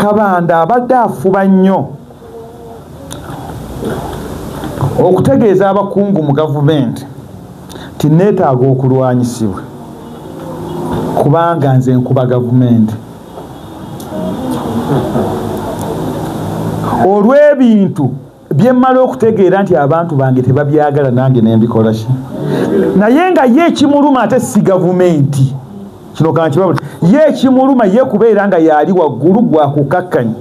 Kabanda abadde afuba nnyo okutegeeza abakungu mu gavumenti nti neetaaga okulwanyisibwa kubanga nze nkuba gavumenti olw'ebintu bye mmala okutegeera nti abantu bange tebabyagala nange ne mbikola ki, naye nga ye ekimuluma ate si gavumenti. Kino kankibabuulire, ye ekimuluma ye kubeera nga yali waggulu gwakukakkanya,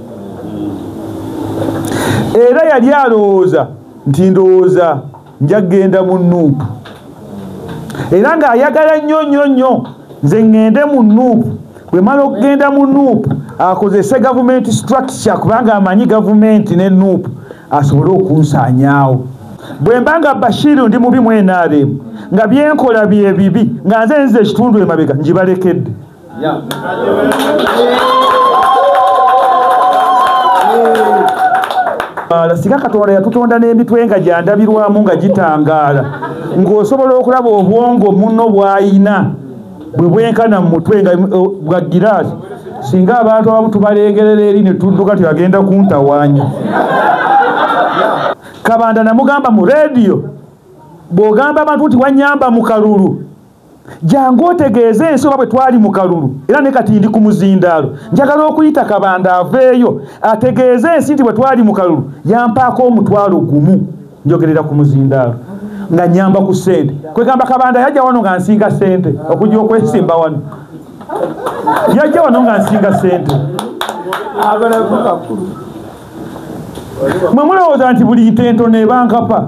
era yali alowooza nti ndowooza nja kugenda mu NUP, era ng'ayagala nnyo nnyo nnyo nze ŋŋende mu NUP. Bwe mala okugenda mu NUP akozese gavumenti structure, kubanga amanyi gavumenti ne NUP, asobole okunsaanyaawo. Bwe mba nga Bashiru ndi mubi mu NRM, nga byenkola bye bibi, nga nze nzize ekitundu emabega ngibalekedde. Singa Katonda yatutonda n'emitwe nga gyandabirwamu nga gitangaala, ng'osobola okulaba obwongo munno bw'ayina bwe bwenkana mu mutwe nga bwa giraasi, singa abantu abamu tubalengerera eri ne tudduka tebagenda kuntawaanya. Kabanda namugamba mu rediyo, bw'ogamba abantu nti wannyamba mu kalulu, jangu otegeeze ensi oba bwe twali mu kalulu, era ne kati ndi ku muzindaalo, njagala okuyita Kabanda aveeyo ategeeze ensi nti bwe twali mu kalulu yampaako 10,000, njogerera ku muzindaalo nga nnyamba ku ssente. Kwegamba Kabanda yajja wano nga nsinga ssente okujja okwesimba wano, yajja wano nga nsinga ssente. Mwe mulowooza nti buli nte entono eba nkapa?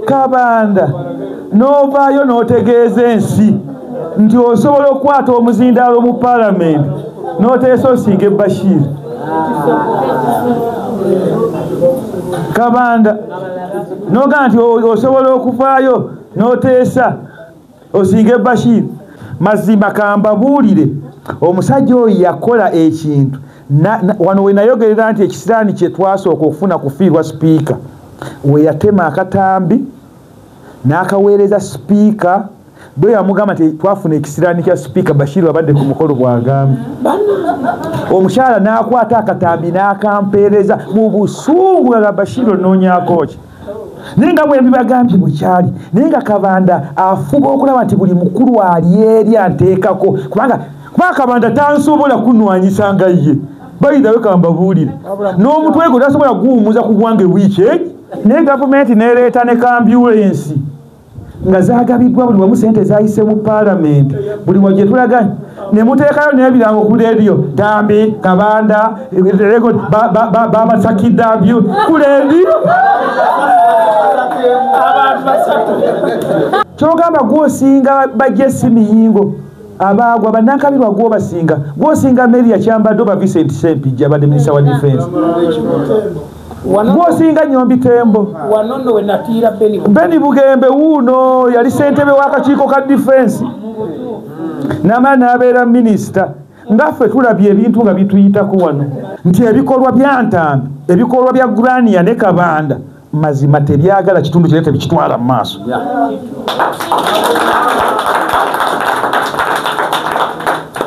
Kabanda n'ovaayo n'otegeeza ensi nti osobola okukwata omuzindaalo mu paalamenti n'oteesa osinga Bashir. Kabanda n'ogamba nti osobola okuvaayo n'oteesa osinga Bashir. Mazima kambabuulire, omusajja oyo yakola ekintu wano we nayogerera nti ekisiraani kye twasooka okufuna kufiirwa sipiika, we yatema akatambi n'akaweereza sipiika, bwe yamugamba nti twafuna ekisiraani kya sipiika, Bashiru abadde ku mukolo bw'agambye. Omukyala n'akwata akatambi n'akampeereza mu busungu nga Bashiru onoonyaako ki? Naye nga bwe mbibagambye bwe kyali, naye nga Kabanda afuba okulaba nti buli mukulu ali eri anteekako, kubanga Kabanda tansobola kunwanyisa nga ye. Bayitawe kambabuulire, n'omutwe gwe tasobola guwummuza ku gwange wiiki egi. Naye gavumenti n'ereeta ne kambulensi nga zaagabiddwa buli wamu, ssente zaayise mu paalamenti buli wa gye tulaganye, ne muteekayo n'ebirango ku leediyo, Ntambi, Kabanda, babasakidde ku leediyo. Kyogamba gw'osinga bajje miyingo abaagwa bannankabirwa gw'obasinga, gw'osinga Mary Kyambadde oba Vincent Ssempijja abadde minisita wa defense, gw'osinga Nyombi Tembo, Benny Bugembe wuuno yali ssentebe w'akakiiko ka defense n'amala n'abeera minisita. Ngaffe tulabye ebintu nga bituyitako wano nti ebikolwa bya Ntambi, ebikolwa bya Grania ne Kabanda mazima tebyagala kitundu kire tebikitwala mu maaso.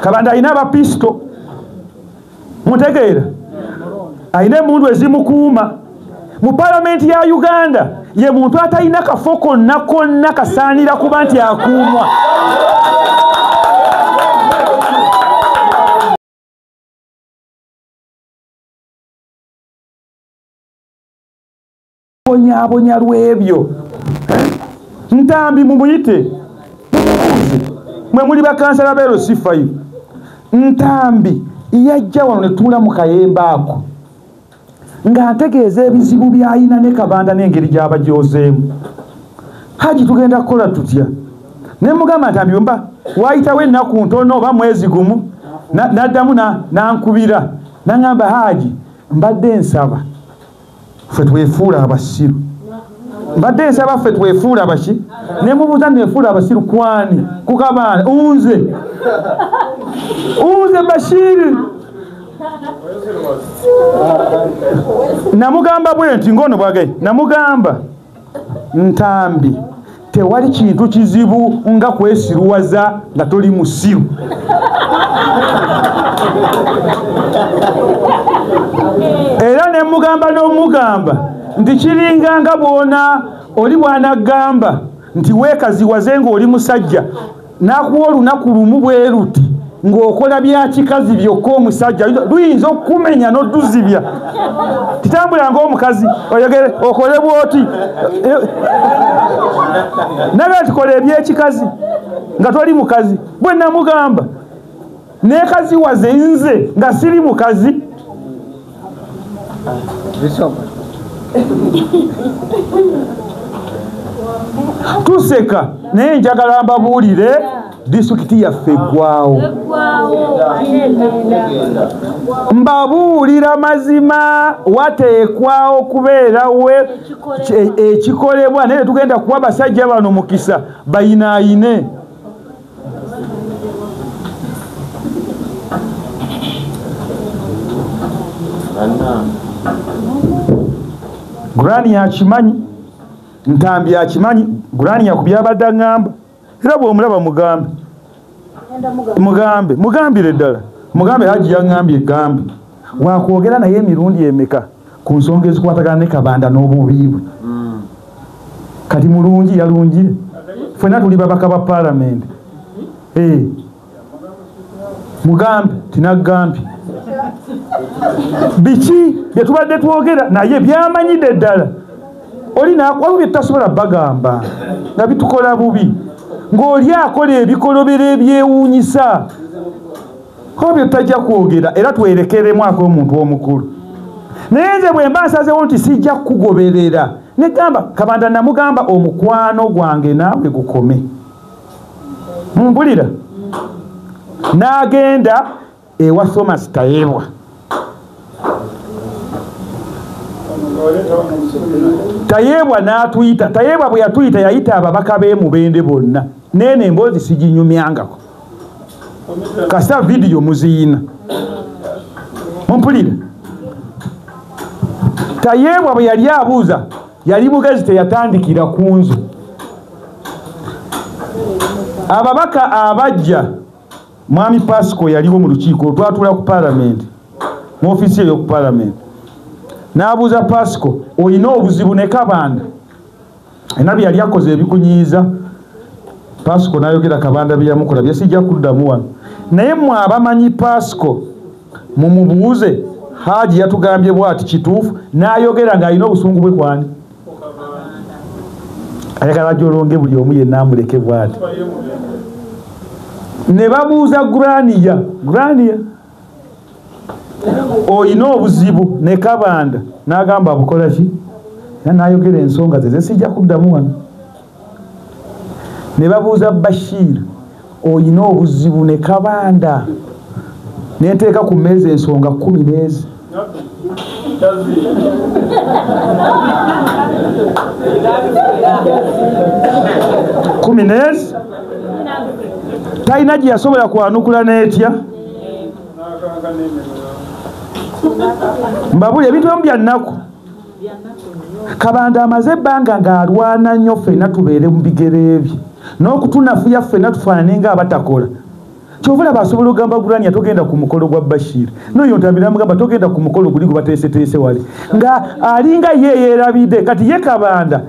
Kabanda alina abapisto, mutegeera, alina emmundu ezimukuuma. Mu paalamenti ya Uganda ye muntu atalina kafo konna konna kasaanira kuba nti akuumwa. Bonyabonya lw'ebyo. Ntambi mumuyite, mumubuuze, mwe muli bakansala ba LC5. Ntambi yajja wano ne tuula mu kayembe ako ng'antegeeza ebizibu by'ayina ne Kabanda n'engeri gy'abajoozeemu. Haji tugenda kukola tutya? Ne mugamba Ntambi mba waayitawo ennaku ntono oba mwezi gumu, n'addamu n'ankubira n'aŋŋamba, Haji mbadde nsaba ffe twefuula abasiru, mbadde nsaba ffe twefuula abaki. Ne mubuuza neefuula abasiru kwani? Ku Kabanda. Unze Bashiri. Namugamba bwe nti ng'ono bw'agambye, namugamba Ntambi Tewali kintu kizibu nga kwesiruwaza nga toli musiru. Era ne mugamba n'omugamba nti kiringa nga bw'ona oli bw'anagamba nti weekaziwaze ng'oli musajja n'akuwa olunaku lumu bwe luti ng'okola bya kikazi byokka omusajja luyinza okukumenya n'oduzibya. Titambula ng'omukazi oyogere okole bw'oti naga tikola ebyekikazi nga toli mukazi. Bwe namugamba neekaziwaze nze nga siri mukazi. Tuseka naye njagala mbabuulire disitulikiti yaffe eggwawo. Mbabuulira mazima, wateekwa okubeerawo ekikolebwa, naye tugenda kuwa basajja bano mukisa bayinaayine. Gurani yakimanyi, Ntambi yakimanyi, Gurani yakubyabadde aŋŋamba. Era bw'omulaba mugambe, mugambe, mugambire ddala, mugambe Haji yaŋŋambye gambe. Wakwogera naye emirundi emeka ku nsonga ezikwatagana ne Kabanda n'obubi bwe. Kati mulungi yalungire, ffenna tuli babaka ba paalamenti. Mugambe tinaggambye biki bye tubadde twogera naye byamanyidde ddala. Oli waliwo bye tutasobola bagamba nga bitukola bubi, ng'oli akola ebikolobero ebyewuunyisa ko bye tutajja kwogera, era twerekeremu ak'omuntu omukulu. Naye nze bwe mba nsazeewo nti sijja kukugoberera, negamba Kabanda namugamba omukwano gwange naawe gukome. Mumpulira? N'agenda ewa Thomas Tayebwa. Tayebwa n'atuyita. Tayebwa bwe yatuyita yayita ababaka b'e Mubende bonna. Neeno emboozi siginyumyangako. Kasita vidiyo muziyina. Mumpulira? Tayebwa bwe yali abuuza, yali mugezi teyatandikira ku nzu. Ababaka abajja, Mwami Pasco yaliwo mu lukiiko, twatuula ku paalamenti, mu ofiisi ey'oku paalamenti. N'abuuza Pasco, olina obuzibu ne Kabanda? Era bye yali akoze ebikunyiiza. Pasco n'ayogera Kabanda bye yamukola bye sijja kuddamu wano. Naye mmwe abamanyi Pasco mumubuuze, Haji yatugambye bw'ati kituufu, n'ayogera ng'alina obusungu bwe kwani. Ayagala ajolonge buli omu yenna amuleke bw'ati. Ne babuuza Guraniya, Guraniya olina obuzibu ne Kabanda? N'agamba abukola ki? Era n'ayogera ensonga ze sijja kuddamu wano. Ne babuuza Bashir, olina obuzibu ne Kabanda? Nenteeka ku mmeeza ensonga 10 n'ezi. Kumi n'ezi talina gye yasobola kwanukula n'etya. Mbabuli ebintu ebimu bya nnaku. Kabanda amaze ebbanga ng'alwana nnyo ffenna tubeere mu bigere bye, n'okutunafuya ffenna tufaanane ng'abatakola. Kyova olaba asobola okugamba Gurania togenda ku mukolo gwa Bashir, n'oyo Ntambi n'amugamba togenda ku mukolo guli gwe bateeseteese wali, nga alinga ye yeerabidde. Kati ye Kabanda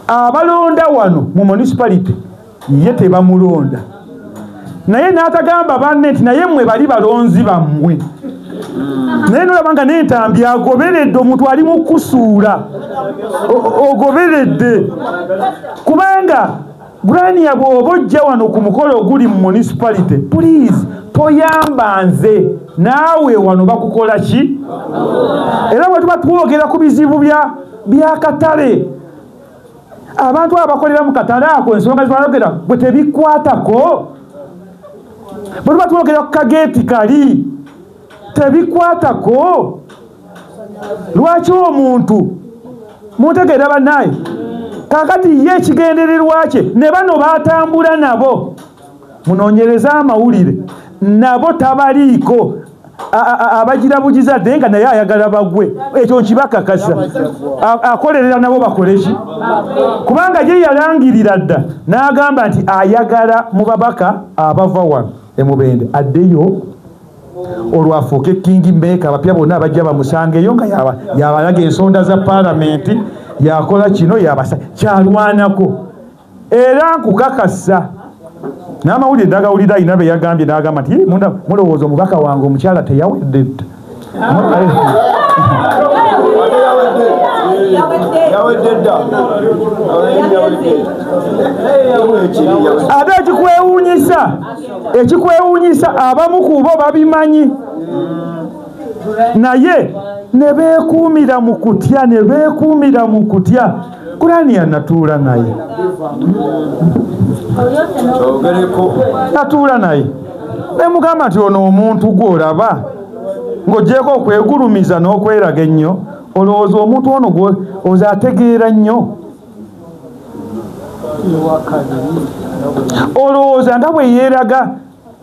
abalonda wano mu municipality ye tebamulonda, naye n'atagamba banne nti naye mmwe bali balonzi bammwe. Naye nolaba nga n'Entambi agoberedde omuntu ali mu kusuula, ogoberedde. Kubanga Gurania bw'oba ojja wano ku mukolo oguli mu municipality, please toyamba nze, naawe wano bakukola ki? Era bwe tuba twogera ku bizibu bya katale, abantu abakolera mu katale ako ensonga zibayogera bwe tebikwatako. Bwe tuba twogera ku kageeti kali tebikwatako. Lwaki omuntu muntegeera bannaye? Kaakati ye ekigendererwa kye ne bano baatambula nabo, munoonyereze amawulire, nabo tabaliiko. Abagirabugiza naye nga naye ayagala bagwe. Ekyo nkibakakasa. Akolerera nabo bakoleki? Kubanga ye yalangirira dda n'agamba nti ayagala mu babaka abava wano e Mubende addeyo olwafuuke King Maker, abapya bonna abajja bamusangeyo nga yabalaga ensonda za paalamenti, yakola kino yabasa kyalwanako. Era nkukakasa n'amawulire ndagawulira alina be yagambye n'agamba nti mulowooza omubaka wange omukyala teyawedde dda. Ate ekikwewuunyisa abamu ku bo babimanyi naye ne beekuumira mu kutya, ne beekuumira mu kutya. Kurani yanatuula naye, natuula naye ne mugamba nti ono omuntu gw'olaba ng'oggyeko okwegulumiza n'okweraga ennyo, olowooza omuntu ono oza ategeera nnyo, olowooza nga bwe yeeraga.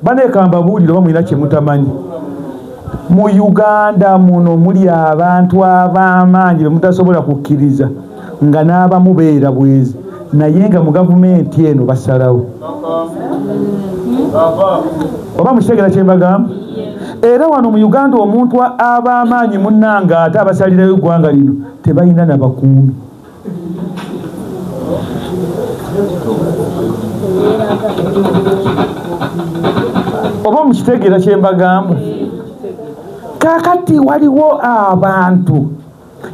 Baneekamba buulire oba mulina kye mutamanyi. Mu Uganda muno muli abantu ab'amaanyi be mutasobola kukkiriza nga n'abamu beera bwezi, naye nga mu gavumenti eno basalawo. Oba mukitegeera kye mbagamba? Era wano mu Uganda omuntu ab'amaanyi munnanga ate abasalirayo eggwanga lino tebalina na bakuumi. Oba mukitegeera kye mbagamba? Kaakati waliwo abantu,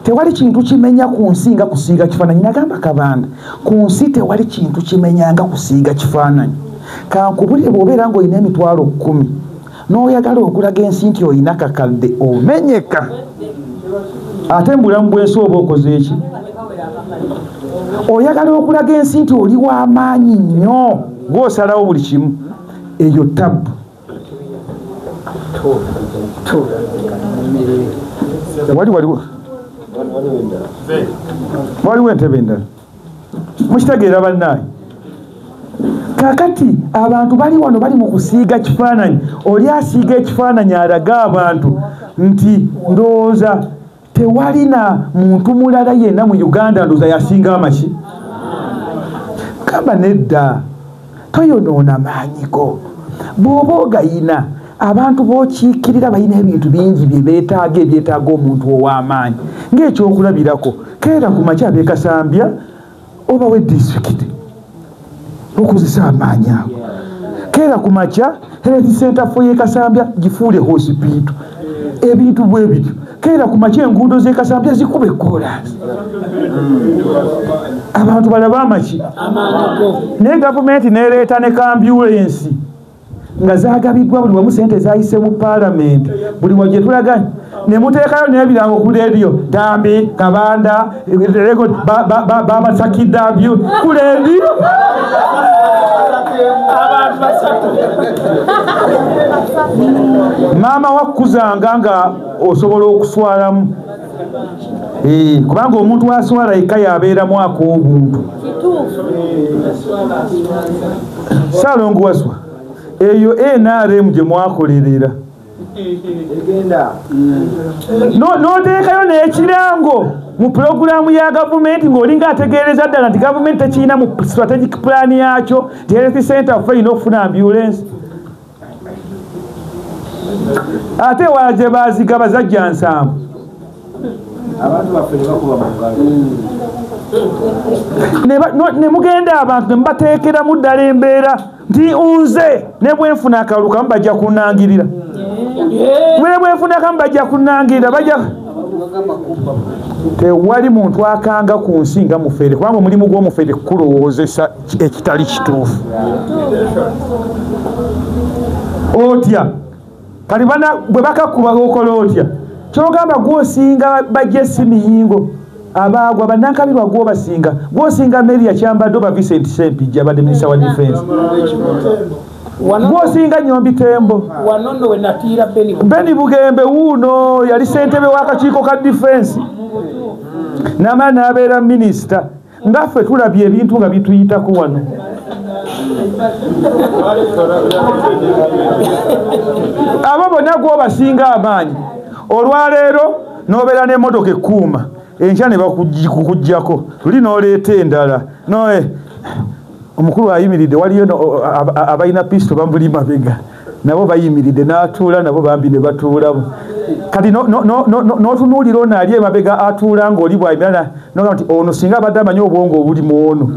tewali kintu kimenya ku nsi nga kusiiga kifaananyi. Nagamba Kabanda, ku nsi tewali kintu kimenya nga kusiiga kifaananyi. Kankubulire bw'obeera ng'olina emitwalo 10 n'oyagala okulaga ensi nti olina kakadde, omenyeka. Ate mu bulamu bw'ensi oba okoze eki? Oyagala okulaga ensi nti oli w'amaanyi nnyo, gw'osalawo buli kimu. Eyo tabbu. Waliwo entebe endala. Mukitegeera bannaaye? Kaakati abantu bali wano bali mu kusiiga kifaananyi. Oli asiiga ekifaananyi alaga abantu nti ndowooza tewalina muntu mulala yenna mu Uganda ndowooza yasinga amaki. Kamba nedda, toyonoona maanyi go. Bw'oba ogayina, abantu b'okiikirira balina ebintu bingi bye beetaaga ebyetaaga omuntu ow'amaanyi. Ng'ekyokulabirako, keera ku makya ab'e Kasambya obawe disitulikiti okozesa amaanyi ago. Keera ku makya health center for y'e Kasambya gifuule hospital. Ebintu bwe bityo. Keera ku makya enguudo z'e Kasambya zikube koolaasi. Abantu balabe amaki. Naye gavumenti n'ereeta ne kambulensi nga zaagabiddwa buli wamu, sente zaayise mu paalamenti buli wa gye tulaga ne muteekayo n'ebirango ku leediyo, Tambi, Kabanda, babasakidde ambyu ku leediyo. Maama wakkuzanga nga osobola okuswalamu, kubanga omuntu aswala yekka yabeeramu ak'obuntu. Ssaalongo Waswa, eyo NRM gye mwakolerera n'oteekayo n'ekirango mu pulogulaamu ya gavumenti ng'olinga ategeereza ddala nti gavumenti tekirina mu strategic plan yakyo nti health center ffe erina okufuna ambulance. Ate ewala gye baazigaba zajja nsanvu. Ne mugenda abantu ne mubateekeramu ddala embeera nti nze ne bwe nfuna akalulu kamu bajja kunnangirira, ne bwe nfuna kamu bajja kunnangirira, bajja. Tewali muntu akanga ku nsi nga mufere, kubanga omulimu gw'omufere kulowoozesa ekitali kituufu. Otya kati bana bwe bakakuba okola otya? Kyogamba gw'osinga bajja si miyingo abaagwa bannankabirwa gw'obasinga, gw'osinga Mary Kyambadde oba Vincent Ssempijja abadde minisita wa defense, gw'osinga Nyombi Tembo, Benny Bugembe wuuno yali ssentebe w'akakiiko ka defense n'amala n'abeera minisita. Ngaffe tulabye ebintu nga bituyitako wano. Abo bonna gw'obasinga amaanyi. Olwaleero n'obeera n'emmotoka ekkuuma, enkya ne bakuggyako, luli n'oleeta endala. Omukulu ayimiridde, waliyo abalina pisito bamuli mabega, nabo bayimiridde n'atuula, nabo bambi ne batuulamu. Kati n'otunuulira ono ali emabega atuula ng'oli bw'ayimirira, n'ogamba nti ono singa abadde amanyi obwongo obuli mu ono.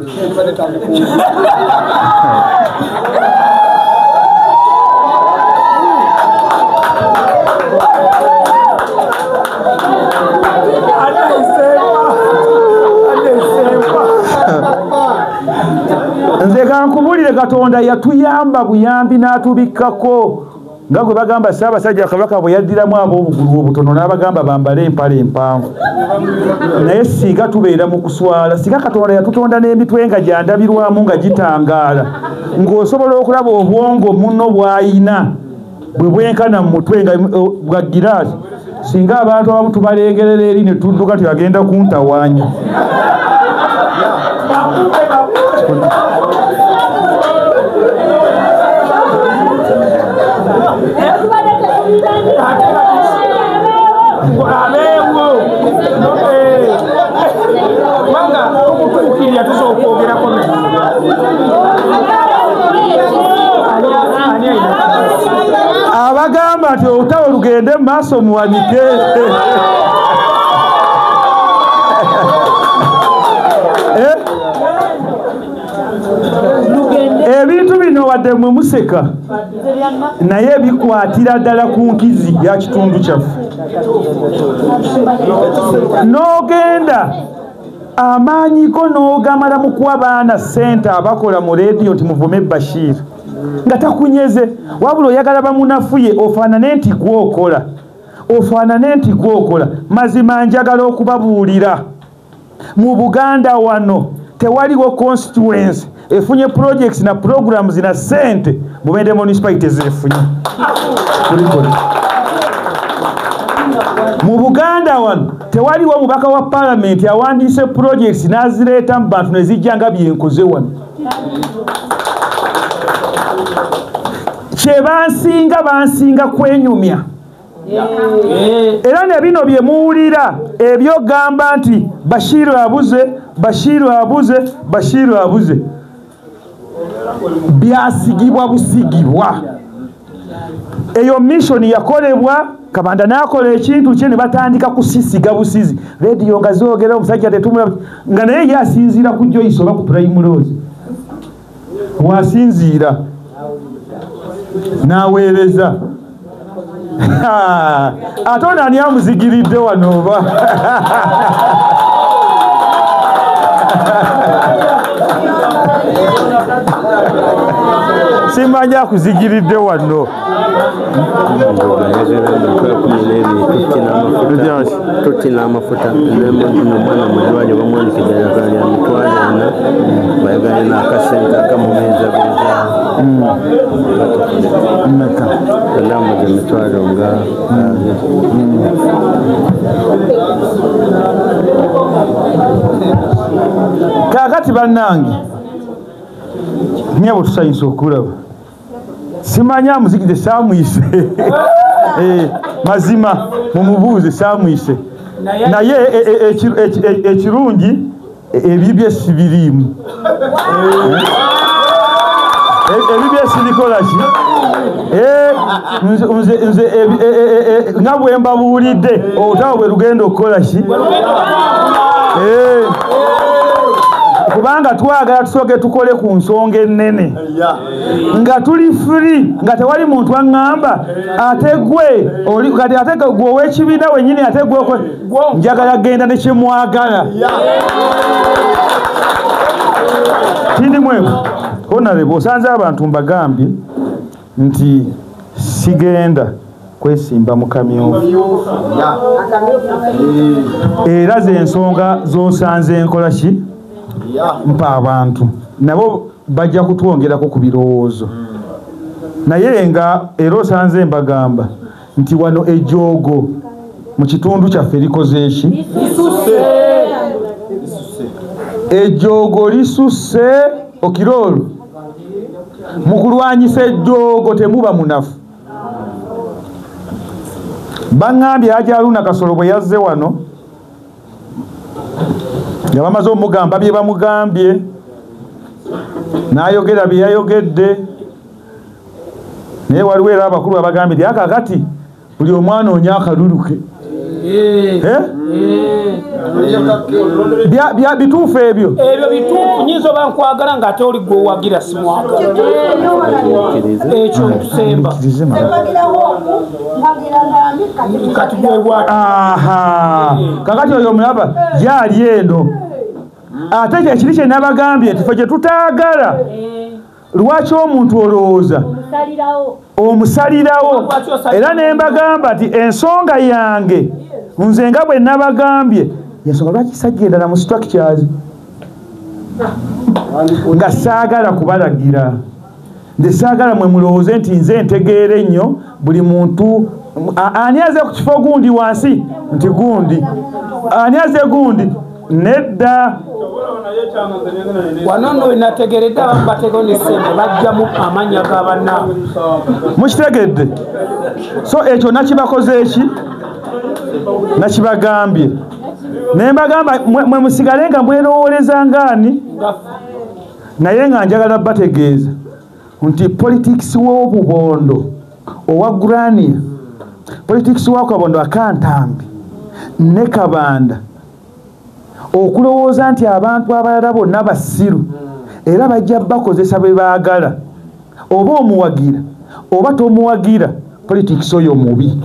Nze kankubulire, Katonda yatuyamba buyambi n'atubikkako. Nga gwe bagamba Ssaabasajja Kabaka bwe yaddiramu ab'obugulu obutono n'abagamba bambale empale empanvu. Naye singa tubeera mu kuswala, singa Katonda yatutonda n'emitwe nga gyandabirwamu nga gitangaala, ng'osobola okulaba obwongo munno bw'ayina bwe bwenkana mu mutwe nga bwa giraasi, singa abantu abamu tubalengerera eri ne tudduka tebagenda kuntawaanya. Abagamba nti olutalo lugende mu maaso muwanike. Ebintu bino wadde mwe museka, naye bikwatira ddala ku nkizi ya kitundu kyaffe. N'ogenda amaanyi go n'ogamala mu kuwa baana ssente abakola mu leediyo nti muvume Bashir, nga takunyeze, wabula oyagala bamunafuye ofaanane nti gw'okola, ofaanane nti gw'okola. Mazima njagala okubabuulira, mu Buganda wano tewaliwo constituency efunye projects na programs na ssente Mubende municipality zefunye. Mu Buganda wano tewaliwo mubaka wa parliament awandiise projects n'azireeta mu bantu ne zijja nga byenkoze wano. Kye bansinga bansinga kwenyumya. Era ne bino bye muwulira ebyogamba nti Bashiru abuze, Bashiru abuze, Bashiru abuze, byasigibwa busigibwa. Eyo mission yakolebwa, Kabanda n'akola ekintu kye ne batandika kusisiga busizi. Rediyo nga zoogera omusajja tetumulaba, nga naye yasinziira ku Joyce oba ku Prime Rose, wasinziira n'aweereza. Ate ono ani amuzigiridde wano oba? Simanyi akuzigiridde wano. Tutti n'amafuta n'omwana mulwaliro bamwandikidde eddagala lya 400,000 bayagala n'akasente akamubeezabeeza namuza emitwalo nga Kaakati bannange, nnyabo tusanyusa okulaba. Simanyi amuzigidde saamuyise. Mazima mumubuuze saamuyise. Naye ekirungi ebibye sibiriimu. Ebibye sibikola ki? Nze nga bwe mbabuulidde olutalo bwe lugenda okukola ki? Kubanga twagala tusooke tukole ku nsonga ennene nga tuli free, nga tewali muntu aŋŋamba ate gwe kati ate gwe ow'ekibiina wennyini ate gwe njagala genda ne kye mwagala. Tindi mweku Honorable, osanze abantu mbagambye nti sigenda kwesimba mu kamyufu, era z'ensonga z'osanze enkola ki mpa abantu nabo bajja kutwongerako ku birowoozo. Naye nga era osanze mbagamba nti wano ejjoogo mu kitundu kyaffe likoze eki? Ejjoogo lisusse okirolo. Mu kulwanyisa ejjoogo temuba munafu. Baŋŋambye Haji Haruna Kasolo bwe yazze wano nga bamaze omugamba bye bamugambye, n'ayogera bye yayogedde, naye waliwo era abakulu abagambye nti akakati buli omwana onye akalulu ke. Bituufu ebyo? Ebyo bituufu. Nyinza oba nkwagala ng'ate oli gwe owagira simwagala. Ekyo ntusemba. Kakati oyo omulaba gyali eno. Ate kyekiri kye nabagambye nti ffe kye tutaagala. Lwaki omuntu olowooza omusalirawo? Era ne mbagamba nti ensonga yange nze nga bwe nabagambye ensonga lwaki sajja mu structures nga saagala kubalagira. Nze saagala mwe mulowooze nti nze ntegeera ennyo buli muntu. Ani aze ku kifo gundi wansi nti gundi, ani aze gundi nedda. Wano nno wenategeredde abamu bategewo ne ssente bajjamu amannya ga bannaabwe. Mukitegedde? So ekyo nakibakoze eki? Nakibagambye. Ne mbagamba mwe musigale nga mwerowooleza ngaani, naye nga njagala bategeeza nti politics w'obubondo owa Grania, politics w'akabondo akantambi ne Kabanda, okulowooza nti abantu abalala bonna basiru era bajja bakozesa bwe baagala, oba omuwagira oba tomuwagira, politics oyo mubi.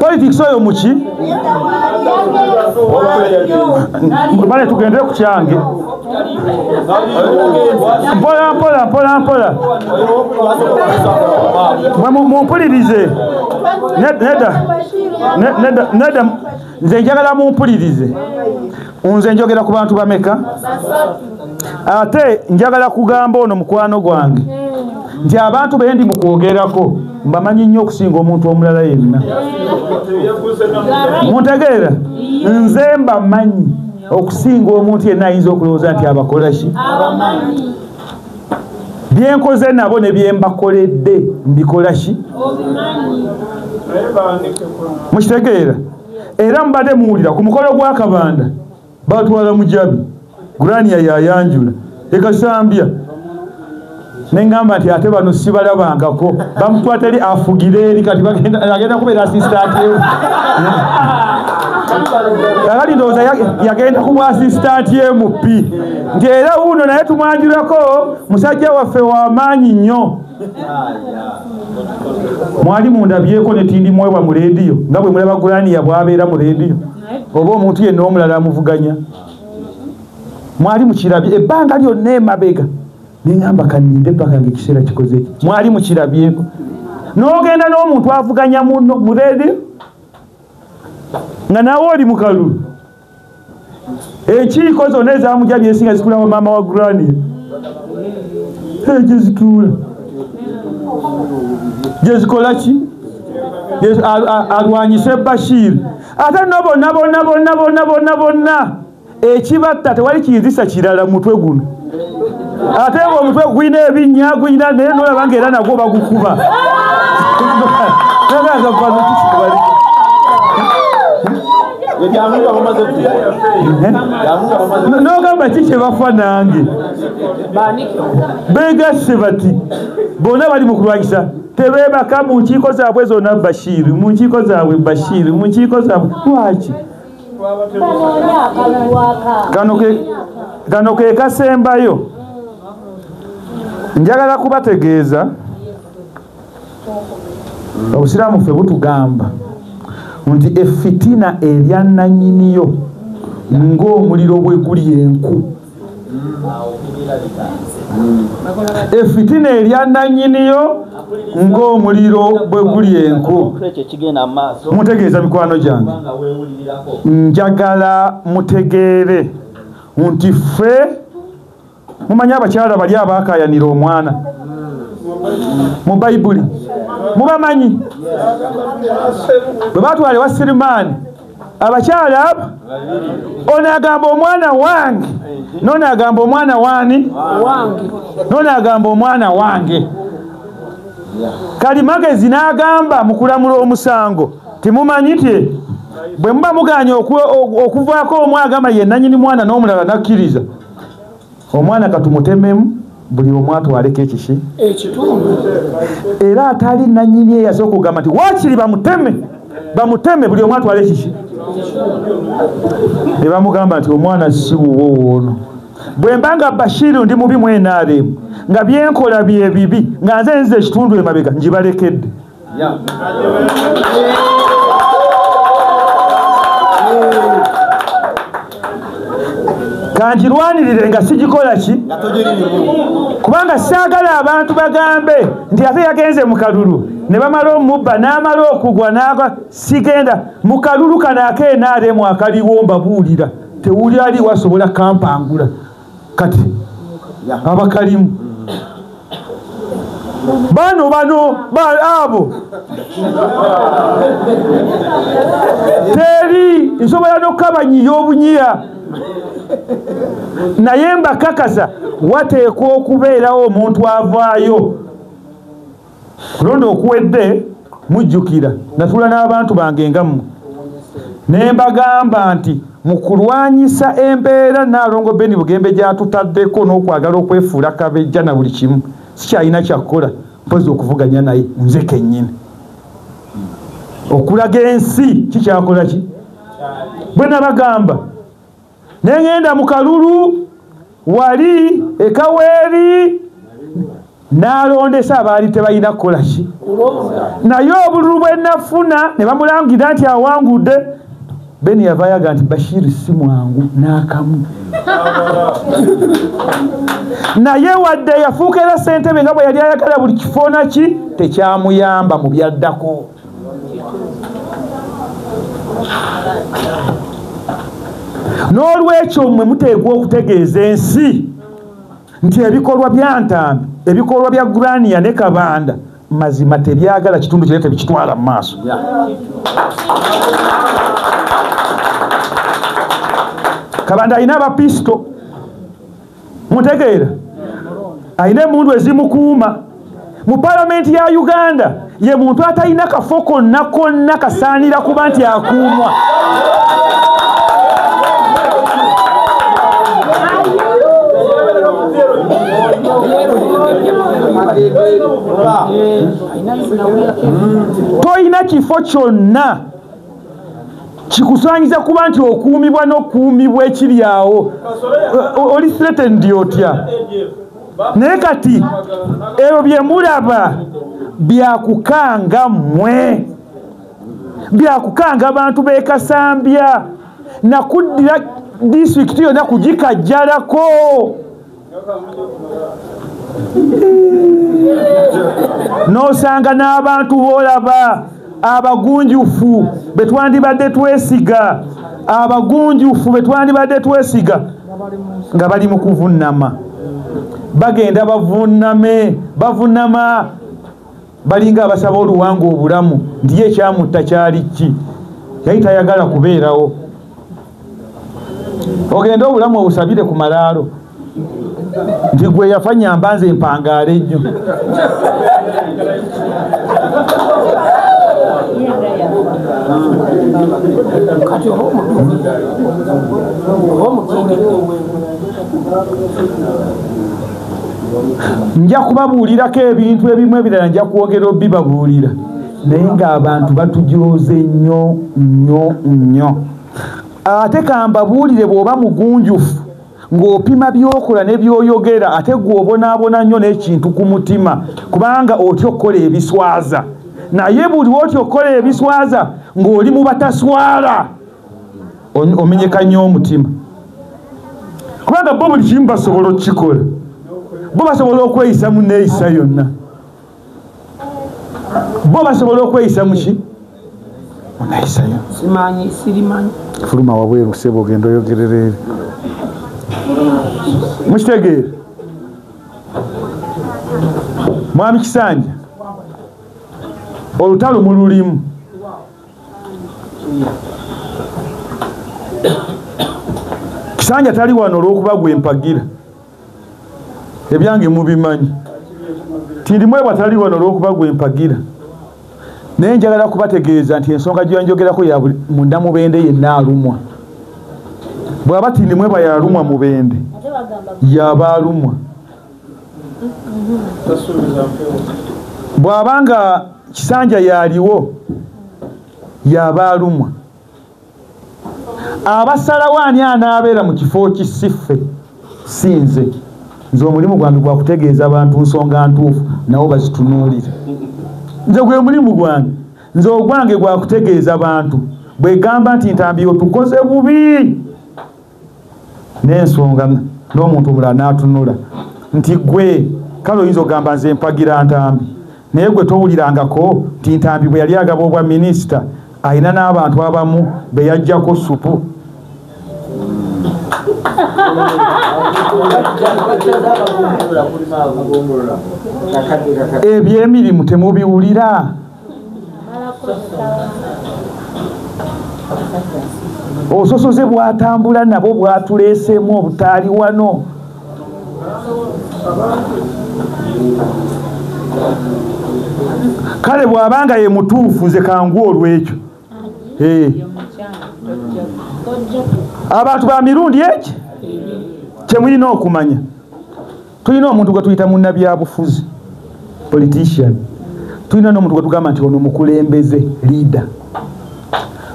Politics oyo muki? Bale tugendere ku kyange mpola mpola mpola mpola. Mumpulirize. Nedda nedda nedda, nze njagala mumpulirize. Nze njogera ku bantu bameka, ate njagala kugamba ono mukwano gwange nti abantu be ndi mu kwogerako mbamanyi nnyo okusinga omuntu omulala yenna. Muntegeera? Nze mbamanyi okusinga omuntu yenna ayinza okulowooza nti abakola ki. Byenkoze nabo ne byembakoledde mbikola ki? Mukitegeera? Era mubadde muwulira ku mukolo gwa Kabanda batwala Mujabi, Grania yayanjula ekasambya, nengamba nti ate bano sibalabangako, bamutwata eri afugira eri, kati agenda kubeera assistant. Kakati ndowooza yagenda kuba assistant MP, nti era wuno naye tumwanjulako musajja waffe w'amaanyi nnyo. Mwali mundabyeko ne tindi mwebwa mu leediyo nga bwe mulaba Grania bw'abeera mu leediyo oba omuntu yenna omulala amuvuganya. Mwali mukirabye ebbanga lyonna emabega, neŋŋamba kanninde paka ng'ekiseera kikoze eki. Mwali mukirabyeko n'ogenda n'omuntu avuganya muno mu leediyo nga naawe oli mu kalulu. Enkiiko zonna ezamujabye esinga zituula maama wa Grania, gye zituula gye zikola ki? Alwanyise Bashir. Ate nno bonna bonna bonna bonna bonna bonna ekibatta tewali kiyinzisa kirala mutwe guno. Ate omutwe gulina ebinnya gulina, naye nolaba nga era nagwo bagukuba. Nogamba ki kye bafa nange? Begasse bati bonna bali mu kulwanyisa, tebeebaka mu nkiiko zaabwe zonna Bashir, mu nkiiko zaabwe Bashir, mu nkiiko zaabwe. Lwaki? Kano ke kasembayo. Njagala kubategeeza obusiraamu ffe butugamba nti efitina erya nannyiniyo ng'omuliro bwe guli enku. Efitina erya nannyiniyo ng'omuliro bwe guli enku. Mutegeeza mikwano gyange, njagala mutegeere nti ffe mumanyi abakyala bali abaakaayanira omwana mu Bayibuli, mubamanyi? Bwe batwala ewa Sirimaani Abakyala abo ono agamba omwana wange, nono agamba omwana wani wange, nono agamba omwana wange. Kalimagezi n'agamba mu kulamula omusango timumanyi nti bwe muba muganye okuvaako omu agamba ye nannyini mwana n'omulala nakkiriza, omwana katumutememu buli omu atwaleko ekiki ekitundu. Era atali nannyini eyasooka okugamba nti waakiri bamuteme bamuteme buli omu atwale ekiki, ne bamugamba nti omwana si wuwo woono. Bwe mba nga Bashiru ndi mubi mu NRM, nga byenkola bye bibi, nga nze nzize ekitundu emabega ngibalekedde. Kanjirwanirire nga sigikola ki, kubanga saagala abantu bagambe nti ate yagenze mu kalulu ne bamala omubba n'amala okugwa n'agwa. Sigenda mu kalulu kano ak'NRM akaliwo mbabuulira, tewuli aliwo asobola kampangula. Kati abakalimu bano bano abo teri nsobola n'okukabanyiya obunyiya, naye mbakakasa wateekwa okubeerawo omuntu avaayo. Kulonda okuwedde mujjukira natuula n'abantu bange nga mmwe ne mbagamba nti mu kulwanyisa embeera Nnaalongo Ben Bugembe gy'atutaddeko n'okwagala okwefuula kabejja na buli kimu, sikyalina kyakukola mpozi okuvuganya naye nze kennyini okulaga ensi kikyakola ki. Bwe nabagamba ne ŋŋenda mu kalulu wali ekaweeri n'alondesa abaali tebalina kukola ki, naye obululu bwe nafuna ne bamulangira nti awangudde. Ben yavaayo agamba nti Bashiru si mwangu n'akamu, naye wadde yafuuka era ssentebe nga bwe yali ayagala buli kifo naki tekyamuyamba mu byaddako. N'olwekyo mmwe muteekwa okutegeeza ensi nti ebikolwa bya Ntambi, ebikolwa bya Gurania ne Kabanda mazima tebyagala kitundu kire tebikitwala mu maaso. Kabanda alina abapisto, mutegeera, alina emmundu ezimukuuma. Mu palamenti ya Uganda ye muntu atalina kafo konna konna kasaanira kuba nti akuumwa. Toyina kifo kyonna kikusanyiza kuba nti okuumibwa n'okuumibwa ekiri awo, oli threatened otya? Naye kati ebyo bye mulaba byakukanga mmwe, byakukanga abantu b'e Kasambya nakuddira disitulikiti yonna kugikajjalako. N'osanga n'abantu b'olaba abagunjufu be twandibadde twesiga, abagunjufu be twandibadde twesiga nga bali mu kuvunnama, bagenda bavunname bavunnama, balinga abasaba oluwanga obulamu nti ye ekyamutta kyali ki, yali tayagala kubeerawo. Ogende obulamu obusabire ku malaalo nti gwe yafa nnyamba nze mpangaale nnyo. Nja kubabuulirako ebintu ebimu ebirala, nja kwongera obibabuulira, naye ng'abantu batujooze nnyo nnyo nnyo. Ate kambabuulire, bw'oba mugunjufu ng'opima by'okola ne by'oyogera, ate gw'obonaabona nnyo n'ekintu ku mutima, kubanga otya okukola ebiswaza. Naye buli w'otya okukola ebiswaza ng'oli mu bataswala, omenyeka nnyo omutima, kubanga bo buli kimu basobola okukikola, bo basobola okweyisa mu neeyisa yonna, bo basobola okweyisa mu ki mu neeyisa yonna. Simanyi sirimanyi fuluma wabweru ssebo ogenda oyogerera eri. Mukitegeera? Mwami Kisanja, olutalo mululimu. Kisanja tali wano olw'okuba gwe mpagira, ebyange mubimanyi. Tindimwebwa tali wano olw'okuba gwe mpagira, naye njagala kubategeeza nti ensonga gyenjogerako ya buli munda Mubende yenna alumwa. Bw'aba Tindimwebwa yalumwa Mubende, yaba alumwa. Bw'abanga Kisanja yaliwo, yaba alumwa. Abasalawo ani anaabeera mu kifo kisiffe si nze. Nze omulimu gwange gwa kutegeeza abantu nsonga ntuufu nabo bazitunuulire. Nze gwe mulimu gwange, nze ogwange gwa kutegeeza abantu bwe gamba nti Ntambi otukoze bubi, n'ensonga n'omuntu omulala n'atunula nti gwe kale oyinza okugamba nze mpagira Ntambi, naye gwe towulirangako nti Ntambi bwe yali agaba obwa minisita alina n'abantu abamu be yajjako supu. Ebyemirimu temubiwulira. Obusosoze bwatambula nabwo bwatuleeseemu obutaali wano. Kale bw'abanga ye mutuufu nze kangu olw'ekyo. Abantu ba mirundi eki kyemulina okumanya, tulina omuntu gwe tuyita munnabyabufuzi, politician. Tulina n'omuntu gwe tugamba nti ono mukulembeze, leader.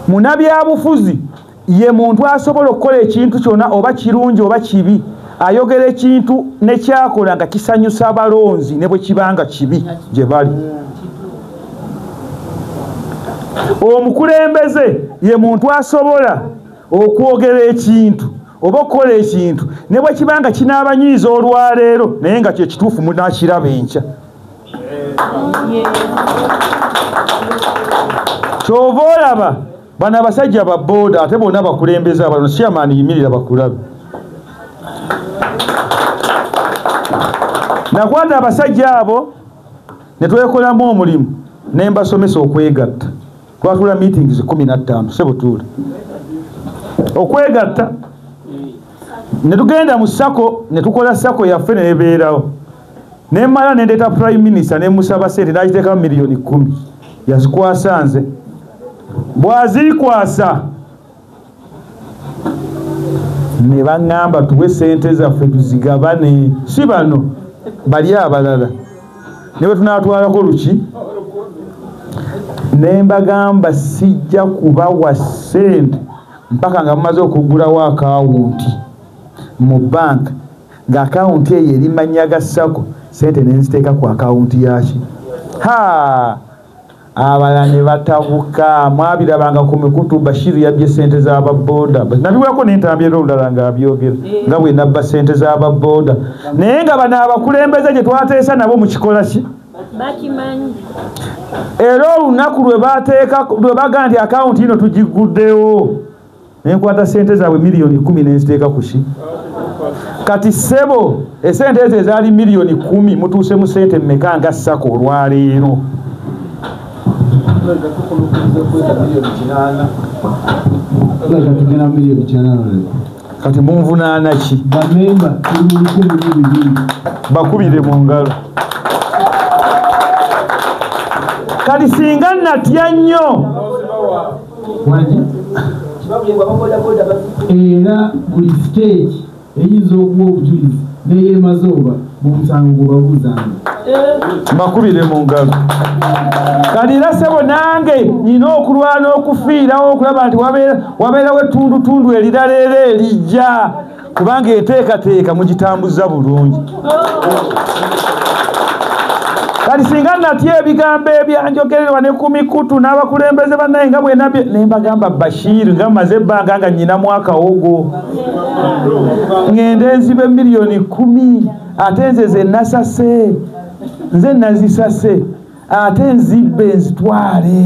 Munnabyabufuzi ye muntu asobola okukola ekintu kyonna oba kirungi oba kibi, ayogera ekintu nekyakola nga kisanyusa abalonzi ne bwe kibanga kibi gye bali. Omukulembeze ye muntu asobola okwogera ekintu oba okukola ekintu ne bwe kibanga kinaabanyiiza olwaleero naye nga kye kituufu munaakiraba enkya. Ky'ova olaba bano abasajja ba booda ate bonna bakulembeze abano chairman yimirira bakulabe. Nakwata abasajja abo ne twekolamu omulimu ne mbasomesa okwegatta. Twatula meetings 15 sebo tuula okwegatta ne tugenda mu SACCO ne tukola SACCO yaffe nebeerawo. Ne mmala ne ndeeta prime minister ne musaba ssente n'agiteekamu miliyoni 10 yazikwasa nze. Bw'azikwasa ne baŋŋamba tuwe ssente zaffe tuzigabane, si bano bali abalala ne bwe tunaatwalako luki. Ne mbagamba sijja kubawa ssente mpaka nga mumaze okuggulawo akawunti mu banka, ng'akawunti eyo eri mannya ga SACCO, ssente ne nziteeka ku akawunti yaki. Ha! Abalala ne batabuka, mwabirabanga ku mikutu Bashiru yabbye ssente z'ababbooda. Nabiwako n'Entambi era olulala ng'abyogera nga bwe nabba ssente z'ababbooda, naye nga bano abakulembeze gye twateesa nabo mu kikola ki bakimanyi. Era olunaku lwe bateeka lwe baga nti akawunti ino tugiguddewo, ne nkwata ssente zaabwe miliyoni 10 ne nziteeka ku ki. Kati ssebo essente ezo ezaali miliyoni 10 mutuuse mu ssente mmeka nga SACCO olwaleero? Kati munvunaana ki? Bakubire mu ngalo. Kati singa natya nnyo era buli stage eyinza okuwa obujulizi n'eyemazooba mu musango gwe babuuzanga. Mbakubire mu ngalo. Kati era ssebo nange nina okulwana okufiirawo okulaba nti wabeerawo ettundutundu erirala era erijja, kubanga enteekateeka mugitambuza bulungi. Kati singa natya ebigambo ebyanjogererwa ne ku mikutu n'abakulembeze bannaye nga bwe nabye ne mbagamba Bashiru nga mmaze ebbanga nga nnyinamu akawogo, ŋŋende nzibe miliyoni 10 ate nze ze nasase, nze nazisase ate nzibbe nzitwale.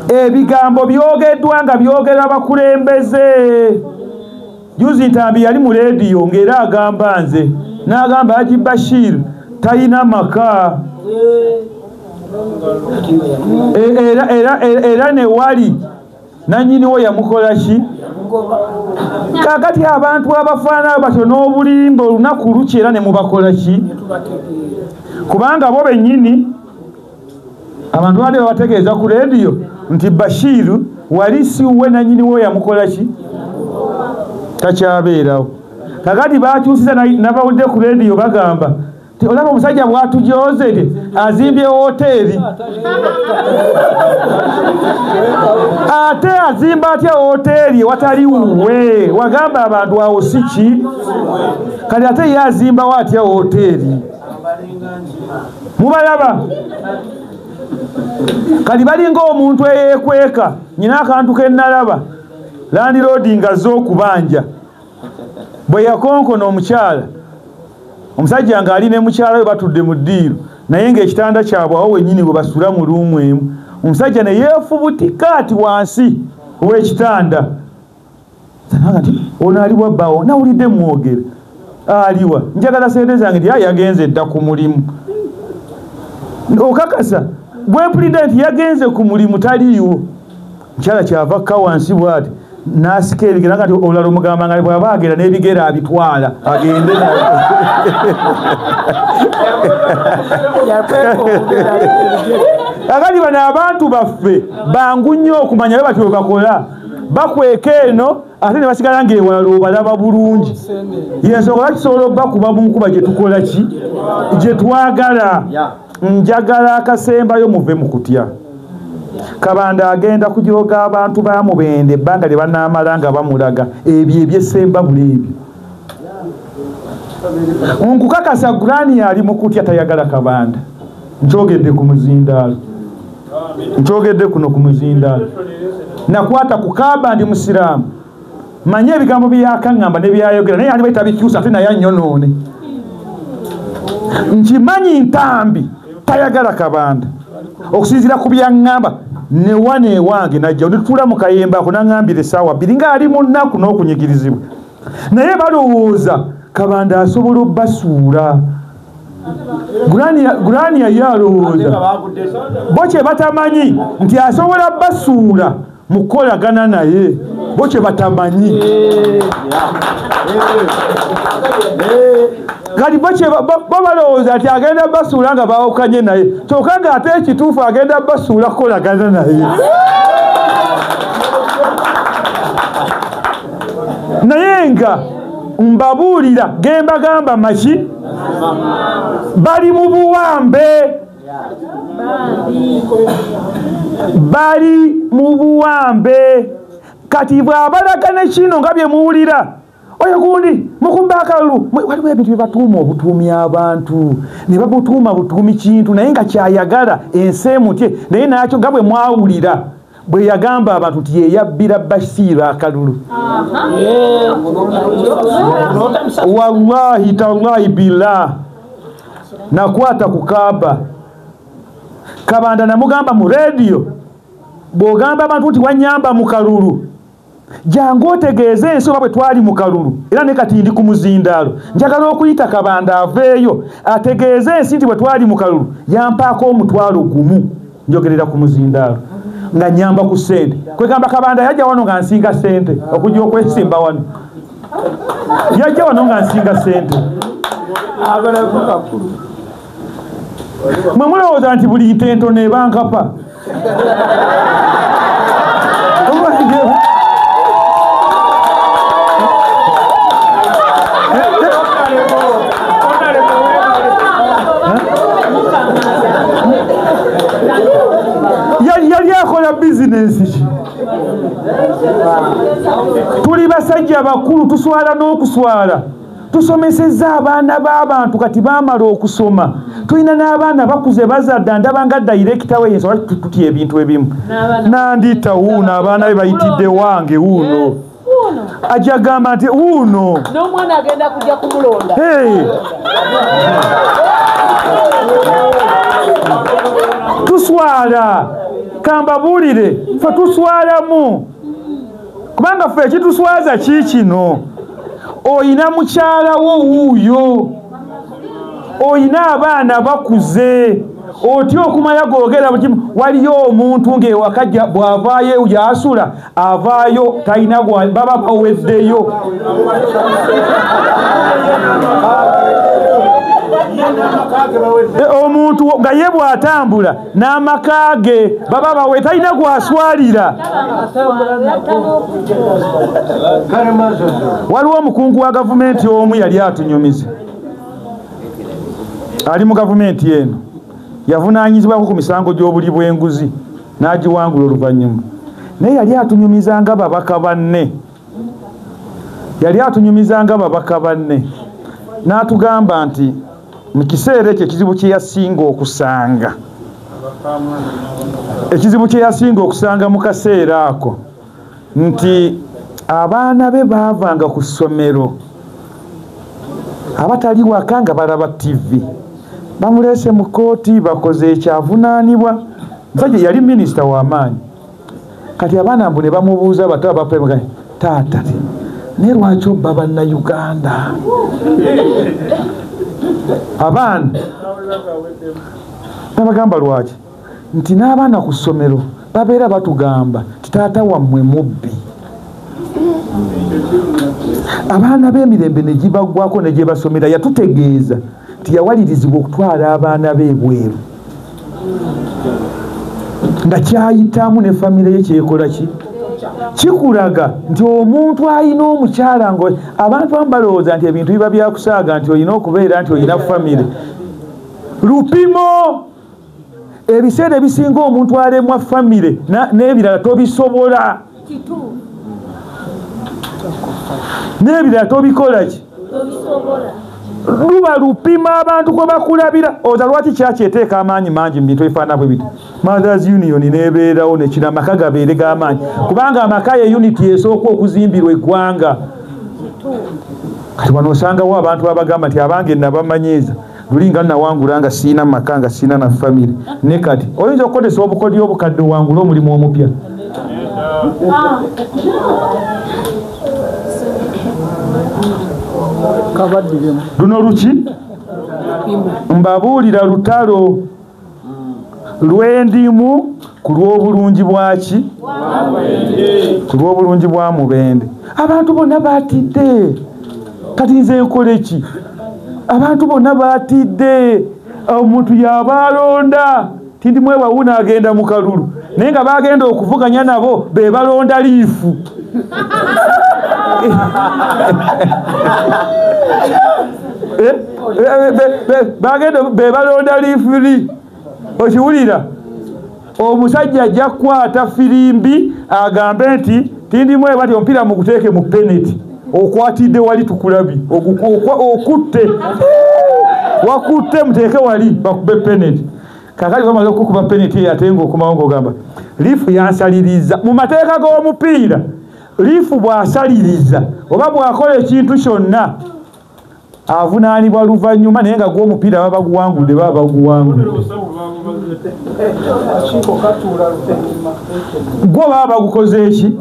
Ebigambo byogeddwa nga byogera abakulembeze. Juzi Ntambi yali mu leediyo ng'era agamba nze, n'agamba Haji Bashir talina maka era ne wali Nannyiniwo yamukola ki? Kaakati abantu abafaanana batyo n'obulimba olunaku lukya era ne mubakola ki? Kubanga bo bennyini abantu badde babategeeza ku leediyo nti Bashiru wali si we nannyiniwo yamukola ki? Takyabeerawo. Kaakati bakyusiza nabawulidde ku leediyo bagamba nti olaba omusajja bw'atujooze azimbye woteeri. Ate azimba atya woteeri watali wuwe? Wagamba abantu awo si ki? Kati ate ye azimbawo atya woteeri? Mubalaba? Kati balinga omuntu eyeekweka. Nyina akantu ke nnalaba, landiroodi ng'azze okubanja. Bwe yakonkona omukyala, omusajja ng'ali ne mukyala we batudde mu ddiiro, naye ng'ekitanda kyabwe awo wennyini we basula mu luumu emu. Omusajja ne yeefubutika ati wansi w'ekitanda. Nti ono aliwa bbaawo? Nawulidde mwogera. Aliwa? Njagala ssente zange. Nti yagenze dda ku mulimu. Okakasa gwe mpulidde nti yagenze ku mulimu taliiwo. Mukyala kyava kka wansi bw'ati n'asika ebigere nga olulala omugamba nga bw'aba agenda n'ebigere abitwala agende. Akati bano abantu baffe bangu nnyo okumanya bwe batyo bwe bakola. Bakweka eno ate ne basigala ng'ewalala obalaba bulungi. Yensonga lwaki tusobola obbakuba mu nkuba gye tukola ki? Gye twagala. Njagala akasembayo muve mu kutya. Kabanda agenda kujooga abantu ba Mubende ebbanga lye banaamala nga bamulaga ebyo eby'essembabule ebyo. Nkukakasa Gurani ali mu kutya tayagala Kabanda. Nkyogedde ku muzindaalo. Nkyogedde kuno ku muzindaalo. Nakwata ku Kaaba ndi Musiraamu. Manye ebigambo bye yakaŋŋamba ne byayogera naye yali tabikyusa ate naye annyonoone. Nkimanyi Ntambi tayagala Kabanda. Okusinziira ku byaŋŋamba ne wano ewange najja ne tutuula mu kayembe ako n'aŋŋambira essaawa bbiri ng'ali mu nnaku n'okunyigirizibwa. Naye balowooza Kabanda asobola obbasuula. Gurania ye alowooza bo kye batamanyi nti asobola basuula mu kukolagana naye, bo kye batamanyi. Kati bo balowooza nti agenda basuula nga baawukanye naye, kyokka ng'ate ekituufu agenda basuula kukolagana naye. Naye nga mbabuulira ge mbagamba maki? Bali mu buwambe. Bali mu buwambe. Kati bw'abalaga ne kino nga bye muwulira, oyo gundi mukumba akalulu. Waliwo ebintu bye batuuma obutuumi abantu ne babutuuma butuumi kintu naye nga kyayagala ensi emutye, naye nakyo nga bwe mwawulira bwe yagamba abantu nti ye yabbira Bashiru akalulu. Wallahi tallahi billah, nakwata ku Kaaba. Kabanda namugamba mu rediyo, bw'ogamba abantu nti wannyamba mu kalulu, jangu otegeeze ensi oba bwe twali mu kalulu. Era ne kati ndi ku muzindaalo, njagala okuyita Kabanda aveeyo ategeeze ensi nti bwe twali mu kalulu yampaako 1,000. Njogerera ku muzindaalo nga nnyamba ku ssente. Kwegamba Kabanda yajja wano nga nsinga ssente okujja okwesimba wano. Yajja wano nga nsinga ssente. Mwe mulowooza nti buli nte entono eba nkapa? Yali akola bizinensi ki? Tuli basajja bakulu, tuswala n'okuswala. Tusomesezza abaana b'abantu kati baamala okusoma. Tulina n'abaana bakuze bazadde, ndaba nga dayirekita we yensonga tutya ebintu ebimu. Nandita wuuno abaana be bayitidde wange wuuno. Ajja gamba nti wuuno. N'omwana agenda kujja kumulonda. Tuswala. Kambabuulire, ffe tuswalamu. Kubanga ffe ekituswaza kiikino. Oyina mukyala wo wuuyo, oyina abaana bakuze, Otya okumanya googera buli kimu. Waliyo omuntu ng'ewaka bw'avaayo gy'asula avaayo talina baba baweddeyo. Omuntu nga ye bw'atambula n'amaka ge baba bawe talina gw'aswalira. Waliwo omukungu wa gavumenti omu yali atunyumiza, ali mu gavumenti eno, yavunaanyizibwako ku misango gy'obuli bw'enguzi n'agiwangula oluvannyuma. Naye yali atunyumiza nga babaka banne, yali atunyumiza nga babaka banne, n'atugamba nti mu kiseera ekyo ekizibu kye yasinga okusanga, ekizibu kye yasinga okusanga mu kaseera ako nti abaana be baavanga ku ssomero abatali waka nga balaba TV, bamuleese mu kkooti bakoze ekyavunaanibwa. Musajja yali minisita w'amaanyi. Kati abaana mbu ne bamubuuza bato abapemuga, taata naye lwaki obba Bannayuganda? Abaana nabagamba lwaki? Nti n'abaana ku ssomero babeera batugamba nti taata wammwe mubbi. Abaana b'emirembe ne gibaggwako ne gye basomera. Yatutegeeza nti yawalirizibwa okutwala abaana be ebweru nga kyayitamu ne famire ye kyekola ki? Kikulaga nti omuntu alina omukyala nga abantu abamu balowooza nti ebintu biba byakusaaga nti olina okubeera nti olina famire. Lupimo ebiseera ebisinga omuntu alemwa famire n'ebirala tobisobola, n'ebirala tobikola ki? Luba lupima abantu kwe bakulabira. Oza lwaki kyakyeteeka amaanyi mangi mu bintu ebifaanana bwe biti? Mothers Union n'ebeerawo nekira amaka gabeere g'amaanyi, kubanga amaka ye unity esooka okuzimbirwa eggwanga. Kati wano osangawo abantu abagamba nti abange nabamanyiiza luli nga nawangula nga siina maka nga siina na famire, ne kati oyinza okukozesa obukodyo obukadde owangule omulimu omupya. Luno luki? Mbabuulira lutalo lw'endimu ku lw'obulungi bwaki? Ku lw'obulungi bwa Mubende. Abantu bonna batidde. Kati nze nkole ki? Abantu bonna batidde. Omuntu yaba alonda tindi mwewawuna agenda mu kalulu, naye nga bagenda okuvuganya nabo be balonda liifu. Bagenda be balonda liifuri. Okiwulira? Omusajja ajja kukwata firimbi agambe nti tindi mwewa nti omupiira muguteeke mu peneti, okwatidde wali tukulabi, okutte wakutte muteeke wali bakube peneti. Kakati bamaze okukuba peneti eyo ate ng'okomawo ng'ogamba liifu yansaliriza. Mu mateeka g'omupiira liifu bw'asaliriza oba bw'akola ekintu kyonna avunaanibwa luvannyuma, naye nga gw'omupiira baba baguwangudde baba baguwangudde, gwo baba bagukoze eki?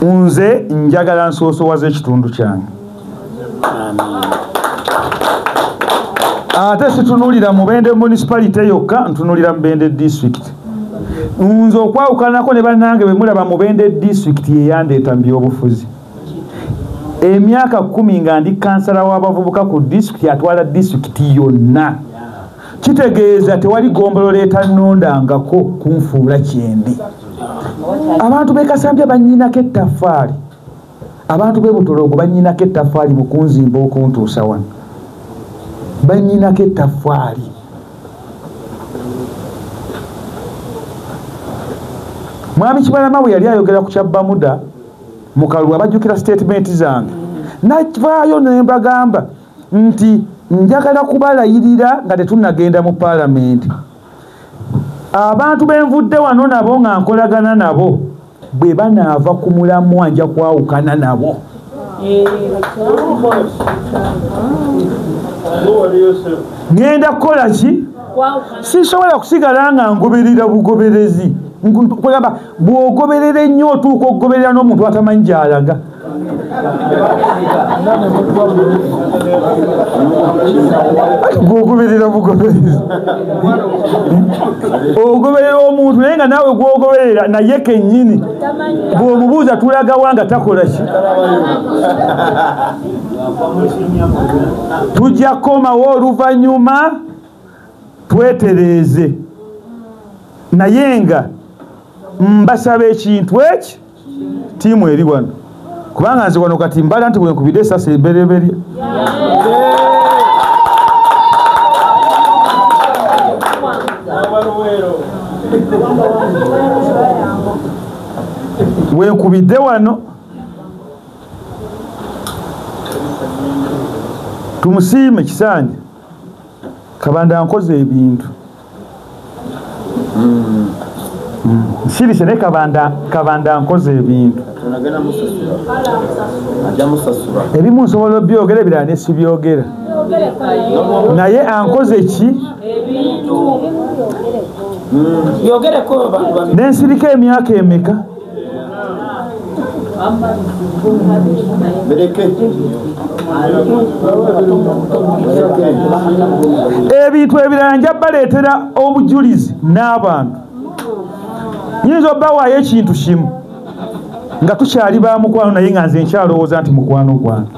Nze njagala nsoosowaze ekitundu kyange, ate situnuulira Mubende municipality yokka, ntunuulira Mubende district. Nze okwawukanako ne bannange bwe mulaba Mubende district yeyandeeta mu byobufuzi. Emyaka 10 nga ndi kansala w'abavubuka ku disitulikiti atwala disitulikiti yonna. Kitegeeza tewali gombolola etannondangako kunfuula kyendi. Abantu b'e Kasambya bannyinako ettaffaali, abantu b'e Butoloogo bannyinako ettaffaali mu kunzimba okuntuusa wano, bannyinako ettaffaali. Mwami Kibalama bwe yali ayogera ku kya Bamuda mu kalulu, abajjukira sitatimenti zange, navaayo ne mbagamba nti njagala kubalayirira nga tetunnagenda mu paalamenti. Abantu benvudde wano nabo nga nkolagana nabo bwe banaava ku mulamwa nja kwawukana nabo. Ngenda kukola ki? Sisobola kusigala nga ngoberera bugoberezi. Kwegamba bw'ogoberera ennyo otuuka okugoberera n'omuntu atamanyi gy'alaga. Gwogoberera bugoberezi, ogoberera omuntu naye nga naawe gwogoberera naye kennyini bw'omubuuza tulagawa nga takola ki. Tujja kukomawo oluvannyuma twetereeze, naye nga mbasaba ekintu eki ttiimu eri wano, kubanga nze wano kati mbala nti bwenkubidde essasi embereberye. Wenkubidde wano tumusiime Kisanja Kabanda ankoze ebintu. Nsirise ne Kabanda ankoze ebintu. Ebimu nsobola obyogera, ebirala ne sibyogera, naye ankoze ki? Nensirika emyaka emeka? Ebintu ebirala nja baleetera obujulizi n'abantu. Nyinza obbawaayo ekintu kimu nga tukyali ba mukwano, naye nga nze nkyalowooza nti mukwano gwange.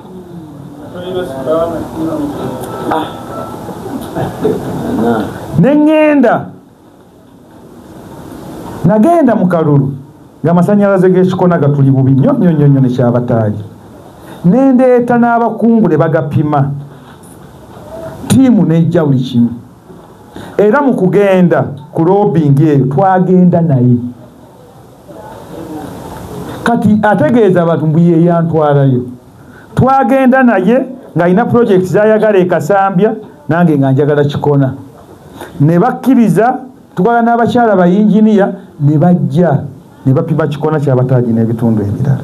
Ne ŋŋenda, nagenda mu kalulu ng'amasannyalaze g'ekikona gatuli bubi nnyo nnyo nnyo nnyo ne Kyabataayi. Ne ndeeta n'abakungu ne bagapima, ttiimu n'ejja buli kimu. Era mu kugenda ku lobbying eyo twagenda naye. Kati ategeeza abantu mbu ye yantwalayo. Twagenda naye ng'alina pulojekiti z'ayagala e Kasambya, nange nga njagala kikona. Ne bakkiriza, tukola n'abakyala bayinginiya ne bajja ne bapima kikona Kyabataayi n'ebitundu ebirala.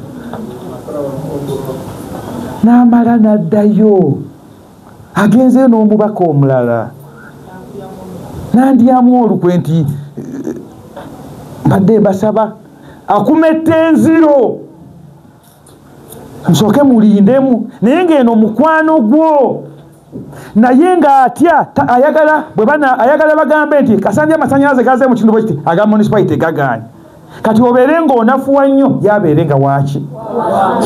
N'amala n'addayo, agenzeyo n'omubaka omulala. Nandyamu olukwe nti mbadde mbasaba akumetta enziro nsooke mulindemu, naye ng'eno mukwano gwo, naye ng'atya ayagala bwe bana ayagala bagambe nti Kasambya amasannyalaze gaze mu kitundu bwe kiti, aga municipality gagaanye. Kati obeere ng'onafuwa nnyo, yabeere nga waaki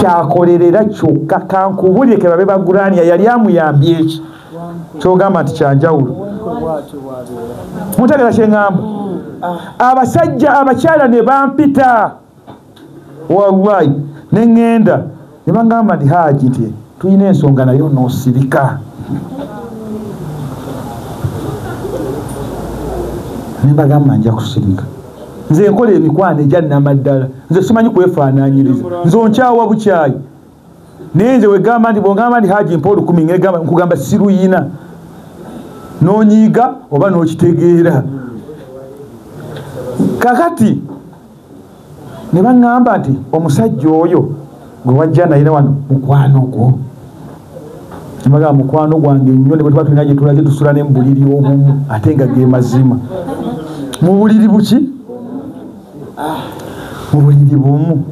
kyakolerera kyokka. Kankubulire ke babe bagulania yali amuyambye eki kyogamba nti kyanjawulo. Mutegera kye ŋŋamba? Abasajja abakyala ne bampita wallahi, ne ŋŋenda ne baŋŋamba nti Haji nti tulina ensonga naye onoosirika. Ne mbagamba nja kusirika. Nze nkola emikwano egya nnamaddala, nze simanyi kwefaanaanyiriza, nze onkyawa bukyayi. Naye nze wegamba nti bw'ongamba nti Haji mpa 1000, ngegamba nkugamba siruyina, n'onyiiga oba n'okitegeera. Kakati ne baŋŋamba nti omusajja oyo gwe wajja naye wano mukwano gwo. Ne bagamba mukwano gwange nnyo, ne bwe tuba tulina gye tulaze tusula ne mu buliri obumu, ate nga ge mazima. Mu buliri buki? Mu buliri bumu.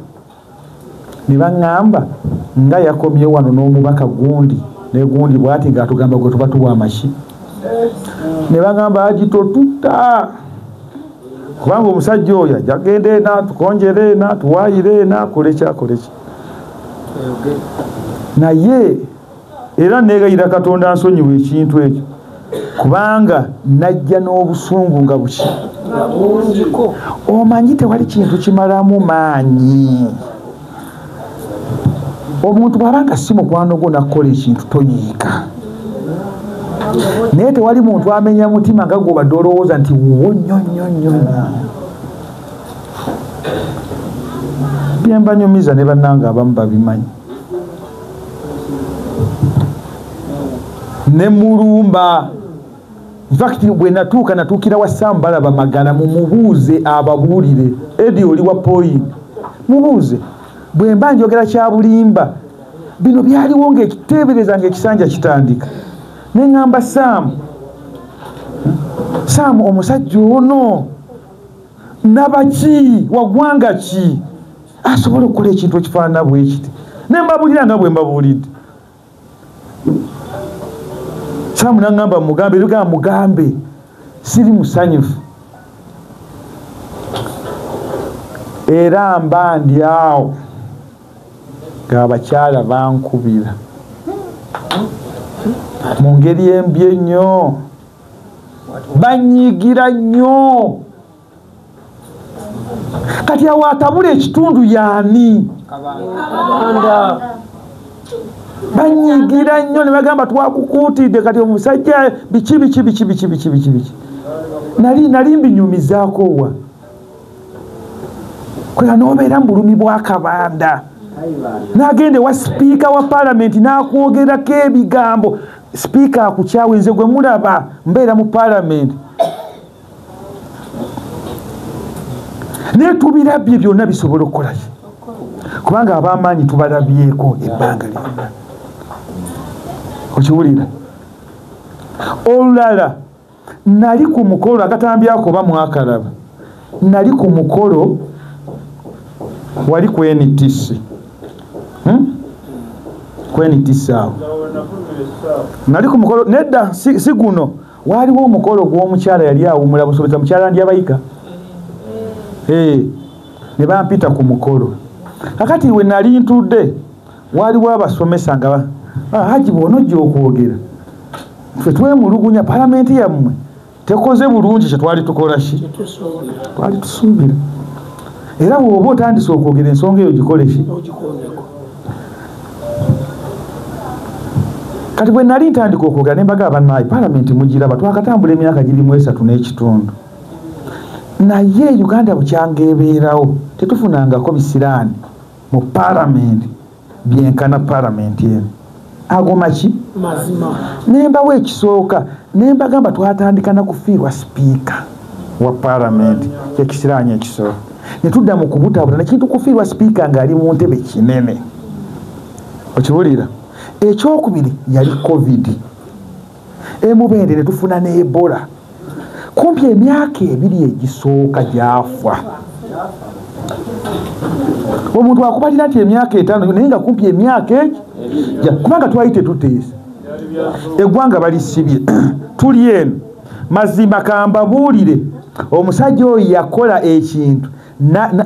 Ne baŋŋamba nga yakomye wano n'omubaka gundi ne gundi bw'ati ng'atugamba gwe tuba tuwa amaki. Ne bagamba Haji totutta, kubanga omusajja oyo ajja kugenda ena tukonjere ena tuwaayire ena akole ki akole ki. Naye era neegayira Katonda ansonyiwe ekintu ekyo, kubanga najja n'obusungu nga buki Omanyi tewali kintu kimalamu maanyi. Omuntu bw'abanga si mukwano gwo nakukola ekintu toyiika. Naye tewali muntu amenya mutima nga gw'obadde olowooza nti wuwo nnyo nnyo nnyo. Bye mbanyumiza ne bannange abamu babimanyi. Ne mulumba. In fact, bwe natuuka natuukira wa Sambalaba Magala mumubuuze ababuulire. Edi oli wa point. Mubuuze. Bwe mba njogera kya bulimba. Bino byaliwo ng'ekiteebereza ng'ekisanja kitandika. Ne ŋŋamba Sam. Sam omusajja ono nabaki wa ggwanga ki asobola okukola ekintu ekifaanana bwe kiti. Ne mbabuulira nga bwe mbabuulidde. Samu n'aŋŋamba mugambe, era mugambe siri musanyufu. Era mba ndi awo ng'abakyala bankubira mu ngeri embi ennyo, banyiigira nnyo. Kati awo atabula ekitundu y'ani? Banyiigira nnyo ne bagamba twakukuutidde, kati omusajja biki biki biki biki biki biki biki. Nali mbinyumizaako wa kwera n'obeera mu bulumi bwa Kabanda. N'agenda ewa sipiika wa paalamenti n'akwogerako ebigambo. Sipiika akukyawe, nze gwe mulaba mbeera mu paalamenti. Naye tubirabye byonna bisobola okukola ki? Kubanga ab'amaanyi tubalabyeko ebbanga lyonna. Okiwulira? Olulala nali ku mukolo, akatambi ako oba mwakalaba, nali ku mukolo wali ku NTC. Ku NTC awo nali ku mukolo, nedda si guno, waaliwo omukolo gw'omukyala yali awummula busobeza, mukyala Ndyabayika. Ne bampita ku mukolo. Kakati we nali ntudde waaliwo abasomesa nga Haji bw'onojja okwogera, ffe twemulugunya paalamenti yammwe tekoze bulungi kye twali tukola ki? Twali tusuubira. Era bw'oba otandise okwogera ensonga eyo gikole ki? Kati bwe nali ntandika okwogera ne mbagamba bannaaye paalamenti mugiraba, twakatambula emyaka giri mu 3.5. Naye Uganda bukyanga ebeerawo tetufunangako bisiraani mu paalamenti byenkana paalamenti eno. Ago maki? Mazima. Ne mbawa ekisooka ne mbagamba twatandika na kufiirwa sipiika wa paalamenti, kyekisiraani ekisooka. Ne tudda mu kubutabuta nekintu kufiirwa sipiika ng'ali mu ntebe kinene. Okiwulira? Ekyokubiri yali COVID. Emubende ne tufuna ne Ebola. Kumpi emyaka 2 egisooka gyafa. Omuntu akubalira nti emyaka 5 naye nga kumpi emyaka egi kubanga twali tetuteesa. Eggwanga balisibye. Tuli eno. Mazima kambabuulire, omusajja oyo yakola ekintu.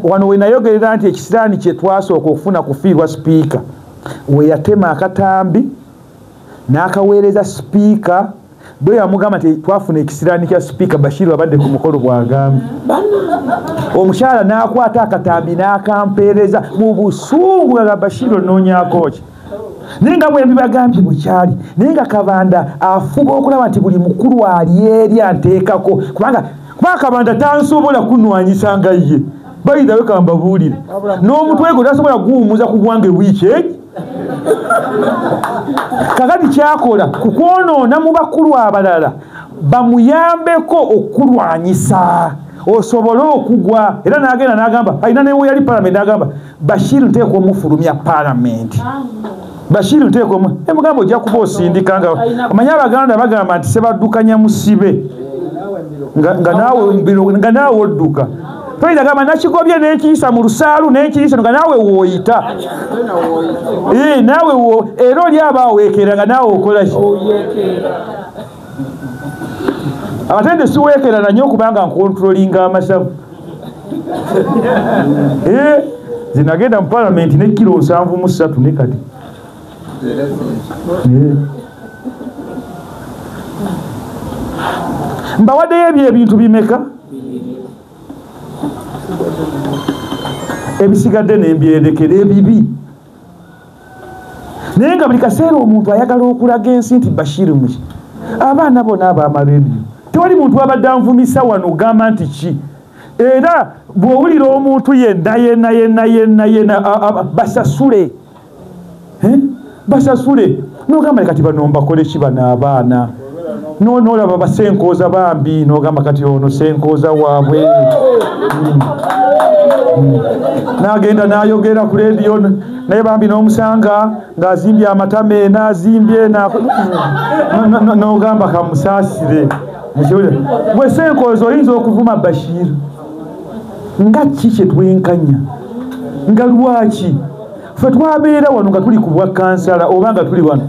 Wano we nayogerera nti ekisiraani kye twasooka okufuna kufiirwa sipiika, we yatema akatambi n'akaweereza sipiika, bwe yamugamba nti twafuna ekisiraani kya sipiika, Bashiru abadde ku mukolo bw'agambye. Omukyala n'akwata akatambi n'akampeereza mu busungu nga Bashiru onoonyaako ki? Naye nga bwe mbibagambye bwe kyali, naye nga Kabanda afuba okulaba nti buli mukulu ali eri anteekako, kubanga Kabanda tansobola kunwanyisa nga ye. Bayitawe kambabuulire, n'omutwe gwe tasobola guwummuza ku gwange wiiki egi. Kakati kyakola kukwonoona mu bakulu abalala bamuyambeko okulwanyisa osobole okugwa. Era n'agenda n'agamba, alina ne we yali paalamenti n'agamba Bashiru nteekwa omufulumya paalamenti. Bashiru nteekwa emugamba ojja kuba osindika nga omanyi Abaganda bagamba nti sebaddukanya musibe nga naawe odduka. Toyinza gamba nakigobye n'ekiyisa mu lusaalu n'ekiyisa nga naawe w'oyita. Naawe era oli aba aweekera nga naawe okola ki? Abatende siweekera nnyo kubanga nkontrolinga amasavu. Zinagenda mu paalamenti ne kilo 73 ne kati. Mbawaddeyo ebyo ebintu bimeka? Ebisigadde n'embyerekera ebibi. Naye nga buli kaseera omuntu ayagala okulaga ensi nti Bashiru muki. Abaana bonna ab'amarediyo tewali muntu abadde anvumisa wano ogamba nti ki. Era bw'owulira omuntu yenna yenna yenna yenna yenna basasule, basasule n'ogamba kati bano mbakole ki bano abaana? N'olaba basenkooza bambi n'ogamba kati ono senkooza waabwe. N'agenda n'ayogera ku rediyo naye bambi n'omusanga ng'azimbye amatame n'azimbye n'ogamba kamusaasire. Bwe senkooza oyinza okuvuma Bashiru nga ki kye twenkanya, nga lwaki? Ffe twabeera wano nga tuli ku bwa kansala oba nga tuli wano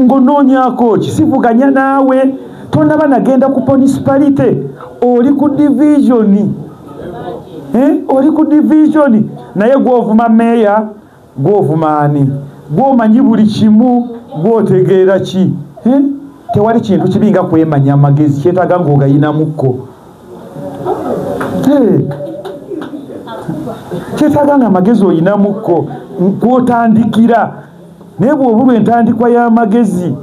ng'onoonyaako ki? Sivuganya naawe, tonaba nagenda ku municipality, oli ku division, oli ku division, naye gw'ovuma meeya, gw'ovuma ani, gw'omanyi buli kimu, gw'otegeera ki? Tewali kintu kibi nga kwemanya amagezi, kyetaaga ng'ogayinamukko. Kyetaaga nga amagezi oyinamukko kw'otandikira, naye bw'obulwa entandikwa y'amagezi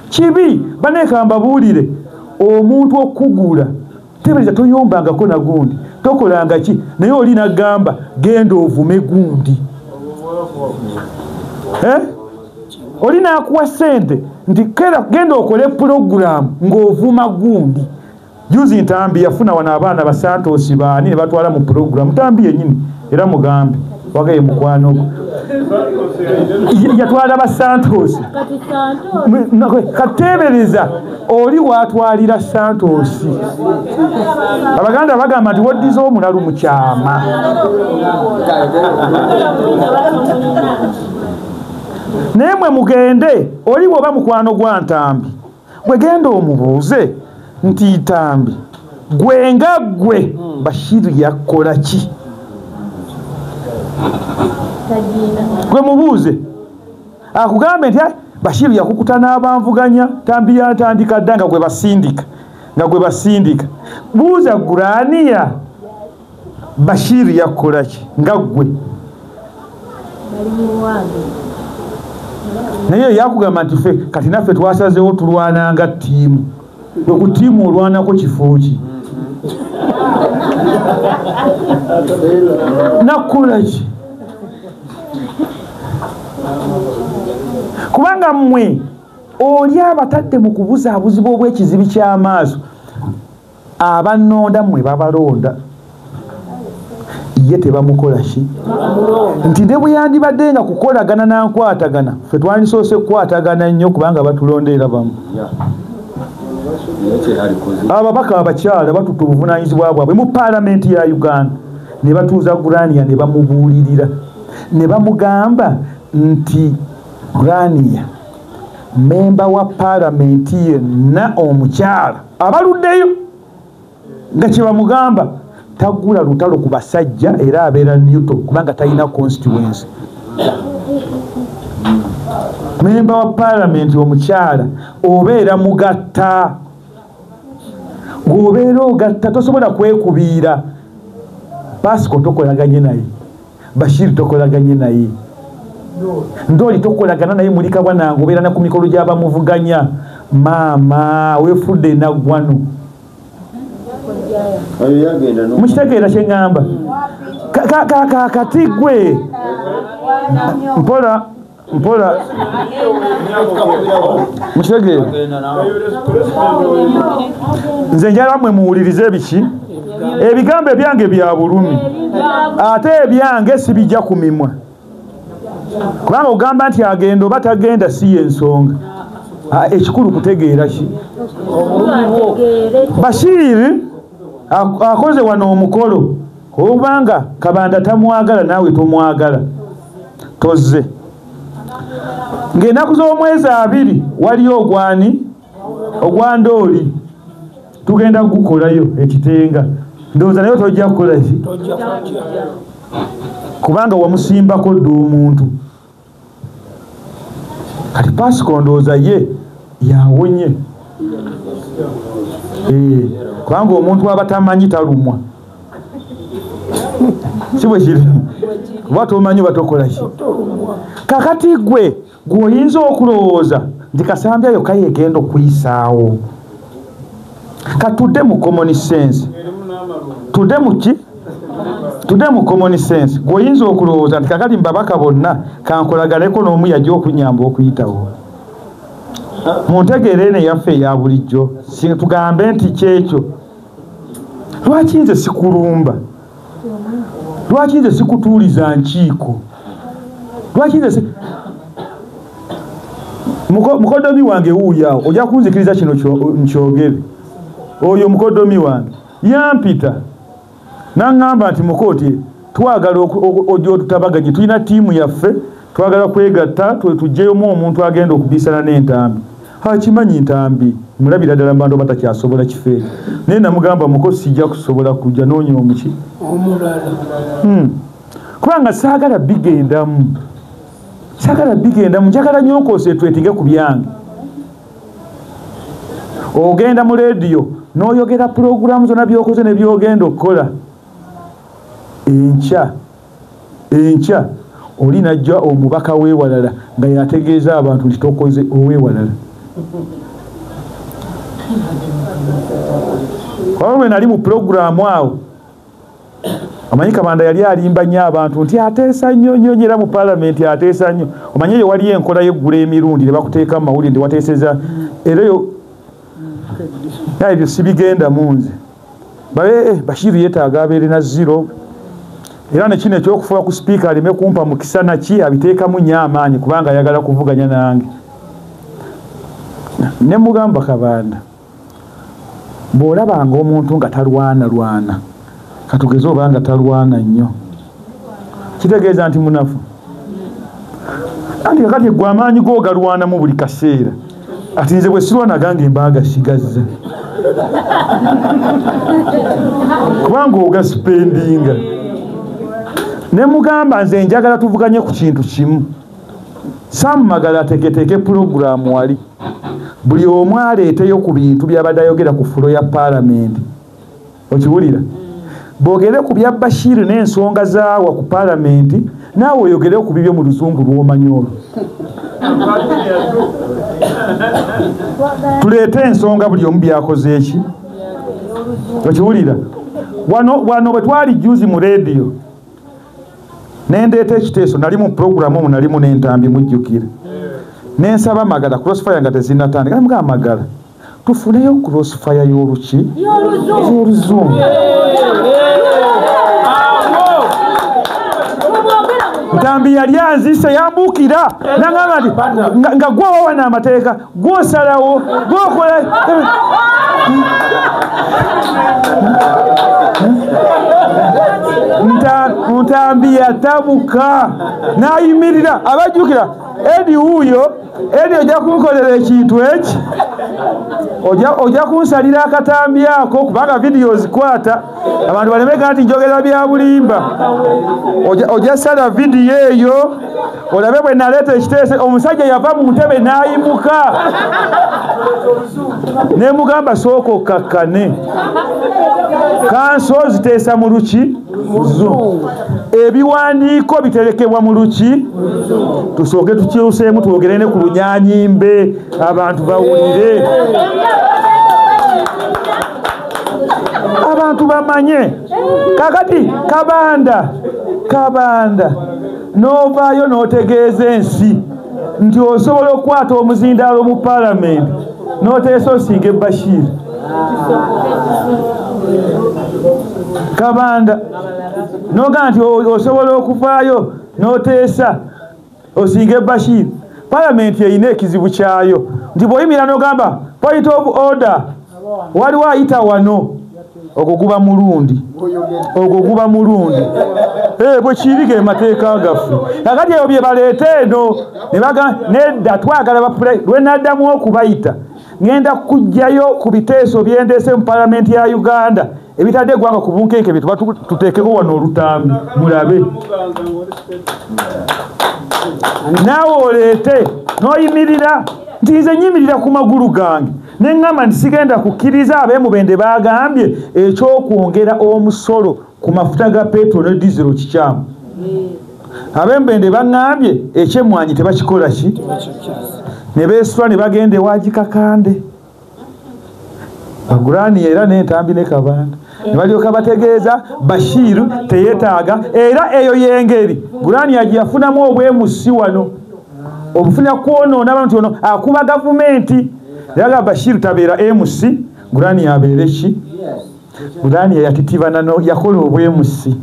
kibi. Banneeka mbabuulire, omuntu okugula tebereza toyombangako na gundi, tokolanga ki, naye oli n'agamba genda ovume gundi, oli n'akuwa ssente nti genda okole pulogulaamu ng'ovuma gundi. Juzi Ntambi yafuna wano abaana ba Santos baani ne batwala mu pulogulaamu. Ntambi yennyini era mugambe wagaye mukwano gwo yatwala ba Santos. Kateebereza oli watwalira Santos. Abaganda bagamba nti woddiza omulalu mu kyama. Naye mwe mugende, oli bw'oba mukwano gwa Ntambi, gwe genda omubuuze nti Ntambi gwe nga ggwe Bashiru yakola ki? Gwe mubuuze akugambe nti Bashiru yakukuta n'abanvuganya, Ntambi yatandika dda nga gwe basindika, nga gwe basindika. Buuza Guraniya Bashiru yakola ki nga ggwe? Naye yakugamba nti ffe kati naffe twasazeewo tulwananga ttiimu. Gwe ku ttiimu olwanako kifo ki? Nakukola ki? Kubanga mmwe oli abatadde mu kubuzaabuzibwa obw'ekizibi ky'amaaso, abannonda mmwe babalonda, ye tebamukola ki? Nti ne bwe yandibadde nga kukolagana nankwatagana, ffe twandisoose kukwatagana nnyo kubanga batulonda bamu. Ababaka abakyala batutte obuvunaanyizibwa bwabwe mu paalamenti ya Uganda ne batuuza Guraniya ne bamubuulirira ne bamugamba nti Guraniya memba wa paalamenti yenna omukyala abaluddeyo nga kye bamugamba tagula lutalo ku basajja era abeera neutral kubanga talina constituency. Memba wa paalamenti omukyala obeera mugatta, ng'obeera ogatta, tosobola kwekubiira. Pasiko tokolaganye naye, Bashir tokolaganye naye, Ndoli tokolagana naye, muli kabwa nange obeera na ku mikolo gy'abamuvuganya. Maama weefudde naggwano. Mukitegeera kye ŋŋamba? Kati ggwe mpola mpola, mukitegeera? Nze njagala mmwe muwulirize biki ebigambo ebyange bya bulumi, ate ebyange sibijja ku mimwa, kubanga ogamba nti agenda oba tagenda si y'ensonga. Ekikulu kutegeera ki? Bashir akoze wano omukolo, obanga Kabanda tamwagala naawe tomwagala, tozze. Ng'ennaku z'omwezi 2 waliyo ogwani ogwa Ndooli, tugenda kugukolayo ekitenga. Ndowooza naye tojja kukola ki? Kubanga wamusimbako dda omuntu. Kati Pasiko ndowooza ye yawonye, kubanga omuntu aba tamanyi talumwa, si bwe kiri? Kuba tomanyi oba tokola ki? Kakati ggwe gw'oyinza okulowooza nti Kasambya yokka yegenda okuyisaawo. Katudde mu common sense, tudde mu ki? Tudde mu common sense. Gw'oyinza okulowooza nti kakati mbabaka bonna kankolaganeko n'omu yajja okunyamba okuyitawo. Muntegeere eno eyaffe eya bulijjo, tugambe nti kyekyo. Lwaki nze sikulumba? Lwaki nze sikutuuliza nkiiko? Lwaki nze mukodomi wange wuuyo awo, ojja kunzikiriza kino nkyogere. Oyo mukodomi wange yampita n'aŋŋamba nti mukooti Twagala ojja otutabaganye, tulina ttiimu yaffe, twagala kwegatta tuggyeyemu omuntu agenda okubisana n'entambi. Akimanyi ntambi mulabira ddala mu bantu batakyasobola kifo ekyo, naye namugamba muko sijja kusobola kujja, noonya omuki omulala. Kubanga saagala bigendamu, saagala bigendamu, njagala nnyo nkonsentratinge ku byange. Ogenda mu leediyo n'oyogera pulogulaamu zonna by'okoze ne by'ogenda okukola. Enkya enkya oli najja omubaka w'ewalala nga yategeeza abantu nti tokoze ow'ewalala. Wabula bwe nali mu pulogulaamu awo, omanyi Kabanda yali alimba nnyo abantu nti ateesa nnyo nnyo nnyo, era mu paalamenti ateesa nnyo. Omanyi eyo waliyo enkola y'eggula emirundi ne bakuteeka mu mawulire nti wateeseza, era eyo ebyo sibigenda mu nze. Bashiru yeetaaga abeere na zero, era ne kino ekyokufuba ku sipiika aleme kumpa mukisa naki abiteekamu nnyo amaanyi kubanga ayagala kuvuganya nange. Ne mugamba Kabanda, bw'olabanga omuntu nga talwanalwana, katugeze oba nga talwana nnyo, kitegeeza nti munafu. Anti kakati gwe amaanyi go galwanamu buli kaseera, ati nze bwe sirwana gange mba gasigazza, kubanga ogasipendinga. Ne mugamba nze njagala tuvuganye ku kintu kimu. Sam Magala ateeketeeke pulogulaamu wali, buli omu aleeteyo ku bintu by'abadde ayogera ku fulo ya paalamenti. Okiwulira? Boogere ku bya Bashir n'ensonga zaawa ku paalamenti, naawe oyogere ku bibyo mu luzungu lw'omanyi olwo. Tuleete ensonga buli omu by'akoze eki. Okiwulira? Wano bwe twali jjuzi mu leediyo, nendeeta ekiteeso, nali mu pulogulaamu omwo nalimu n'entambi mujjukire. Nensaba Magala crossfire nga tezinnatandika, namugamba Magala tufuneyo crossfire y'oluki y'oluzungu. Ntambi yali anzise yambuukira nangamba nti nga gwe wawana amateeka, gw'osalawo, gw'okola. Ntambi yatabuka n'ayimirira. Abajjukira Edi wuuyo, Edi ojja kunkolera ekintu eki, ojja kunsalira akatambi ako kubanga vidiyo zikwata abantu balemeka nti njogera bya bulimba. Ojja sala vidiyo eyo olabe bwe naleeta ekiteeso. Omusajja yava mu ntebe n'ayimuka, ne mugamba sooka okkakkane, kanso ziteesa mu luki luzungu, ebiwandiiko biterekebwa mu luki, tusooke tukyuseemu twogere ne ku lunyanyimbe abantu bawulire, abantu bamanye. Kakati Kabanda n'ovaayo n'otegeeza ensi nti osobola okukwata omuzindaalo mu paalamenti n'oteesa osinge Bashir. Kabanda n'ogamba nti osobola okuvaayo n'oteesa osinge Bashir. Paalamenti erina ekizibu kyayo nti bw'oyimirira n'ogamba point of order, waliwo ayita wano, ogwo guba mulundi, ogwo guba mulundi. Bwe kiri ge mateeka gaffe. Kakati ebyo bye baleeta eno ne bagamba nedda, twagala lwe naddamu okubayita ngenda kuggyayo ku biteeso byendeese mu paalamenti ya Uganda ebitadde eggwanga ku bunkenke bye tuba tuteekeko wano olutambi mulabe. Naawe oleete n'oyimirira nti nze nnyimirira ku magulu gange ne ŋŋamba nti sigenda kukkiriza ab'emubende baagambye ekyokwongera omusolo ku mafuta ga petrol ne dizero kikyamu. Ab'emubende baŋŋambye ekyemmwanyi tebakikola ki, ne beesula ne bagenda ewa Gikakande Bagulani era n'entambi ne Kabanda ne balyoka bategeeza Bashiru teyeetaaga. Era eyo y'engeri Gulani yagiyafunamu obwemusi wano, obufuna kwonoona abantu ono akuba gavumenti. Yaga Bashiru tabeera MC, Gulani abeere ki? Gulani yatitibana no yakola obwemusi.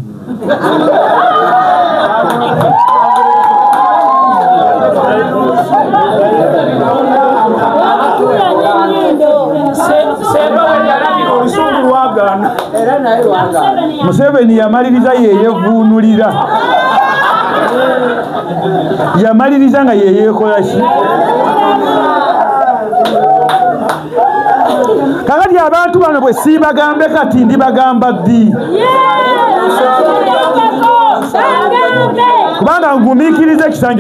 Museveni yamaliriza yeyevuunulira, yamaliriza nga yeyekola ki. Kakati abantu bano bwe siibagambe kati ndibagamba ddi? Kubanga ngumiikiriza ekisanja.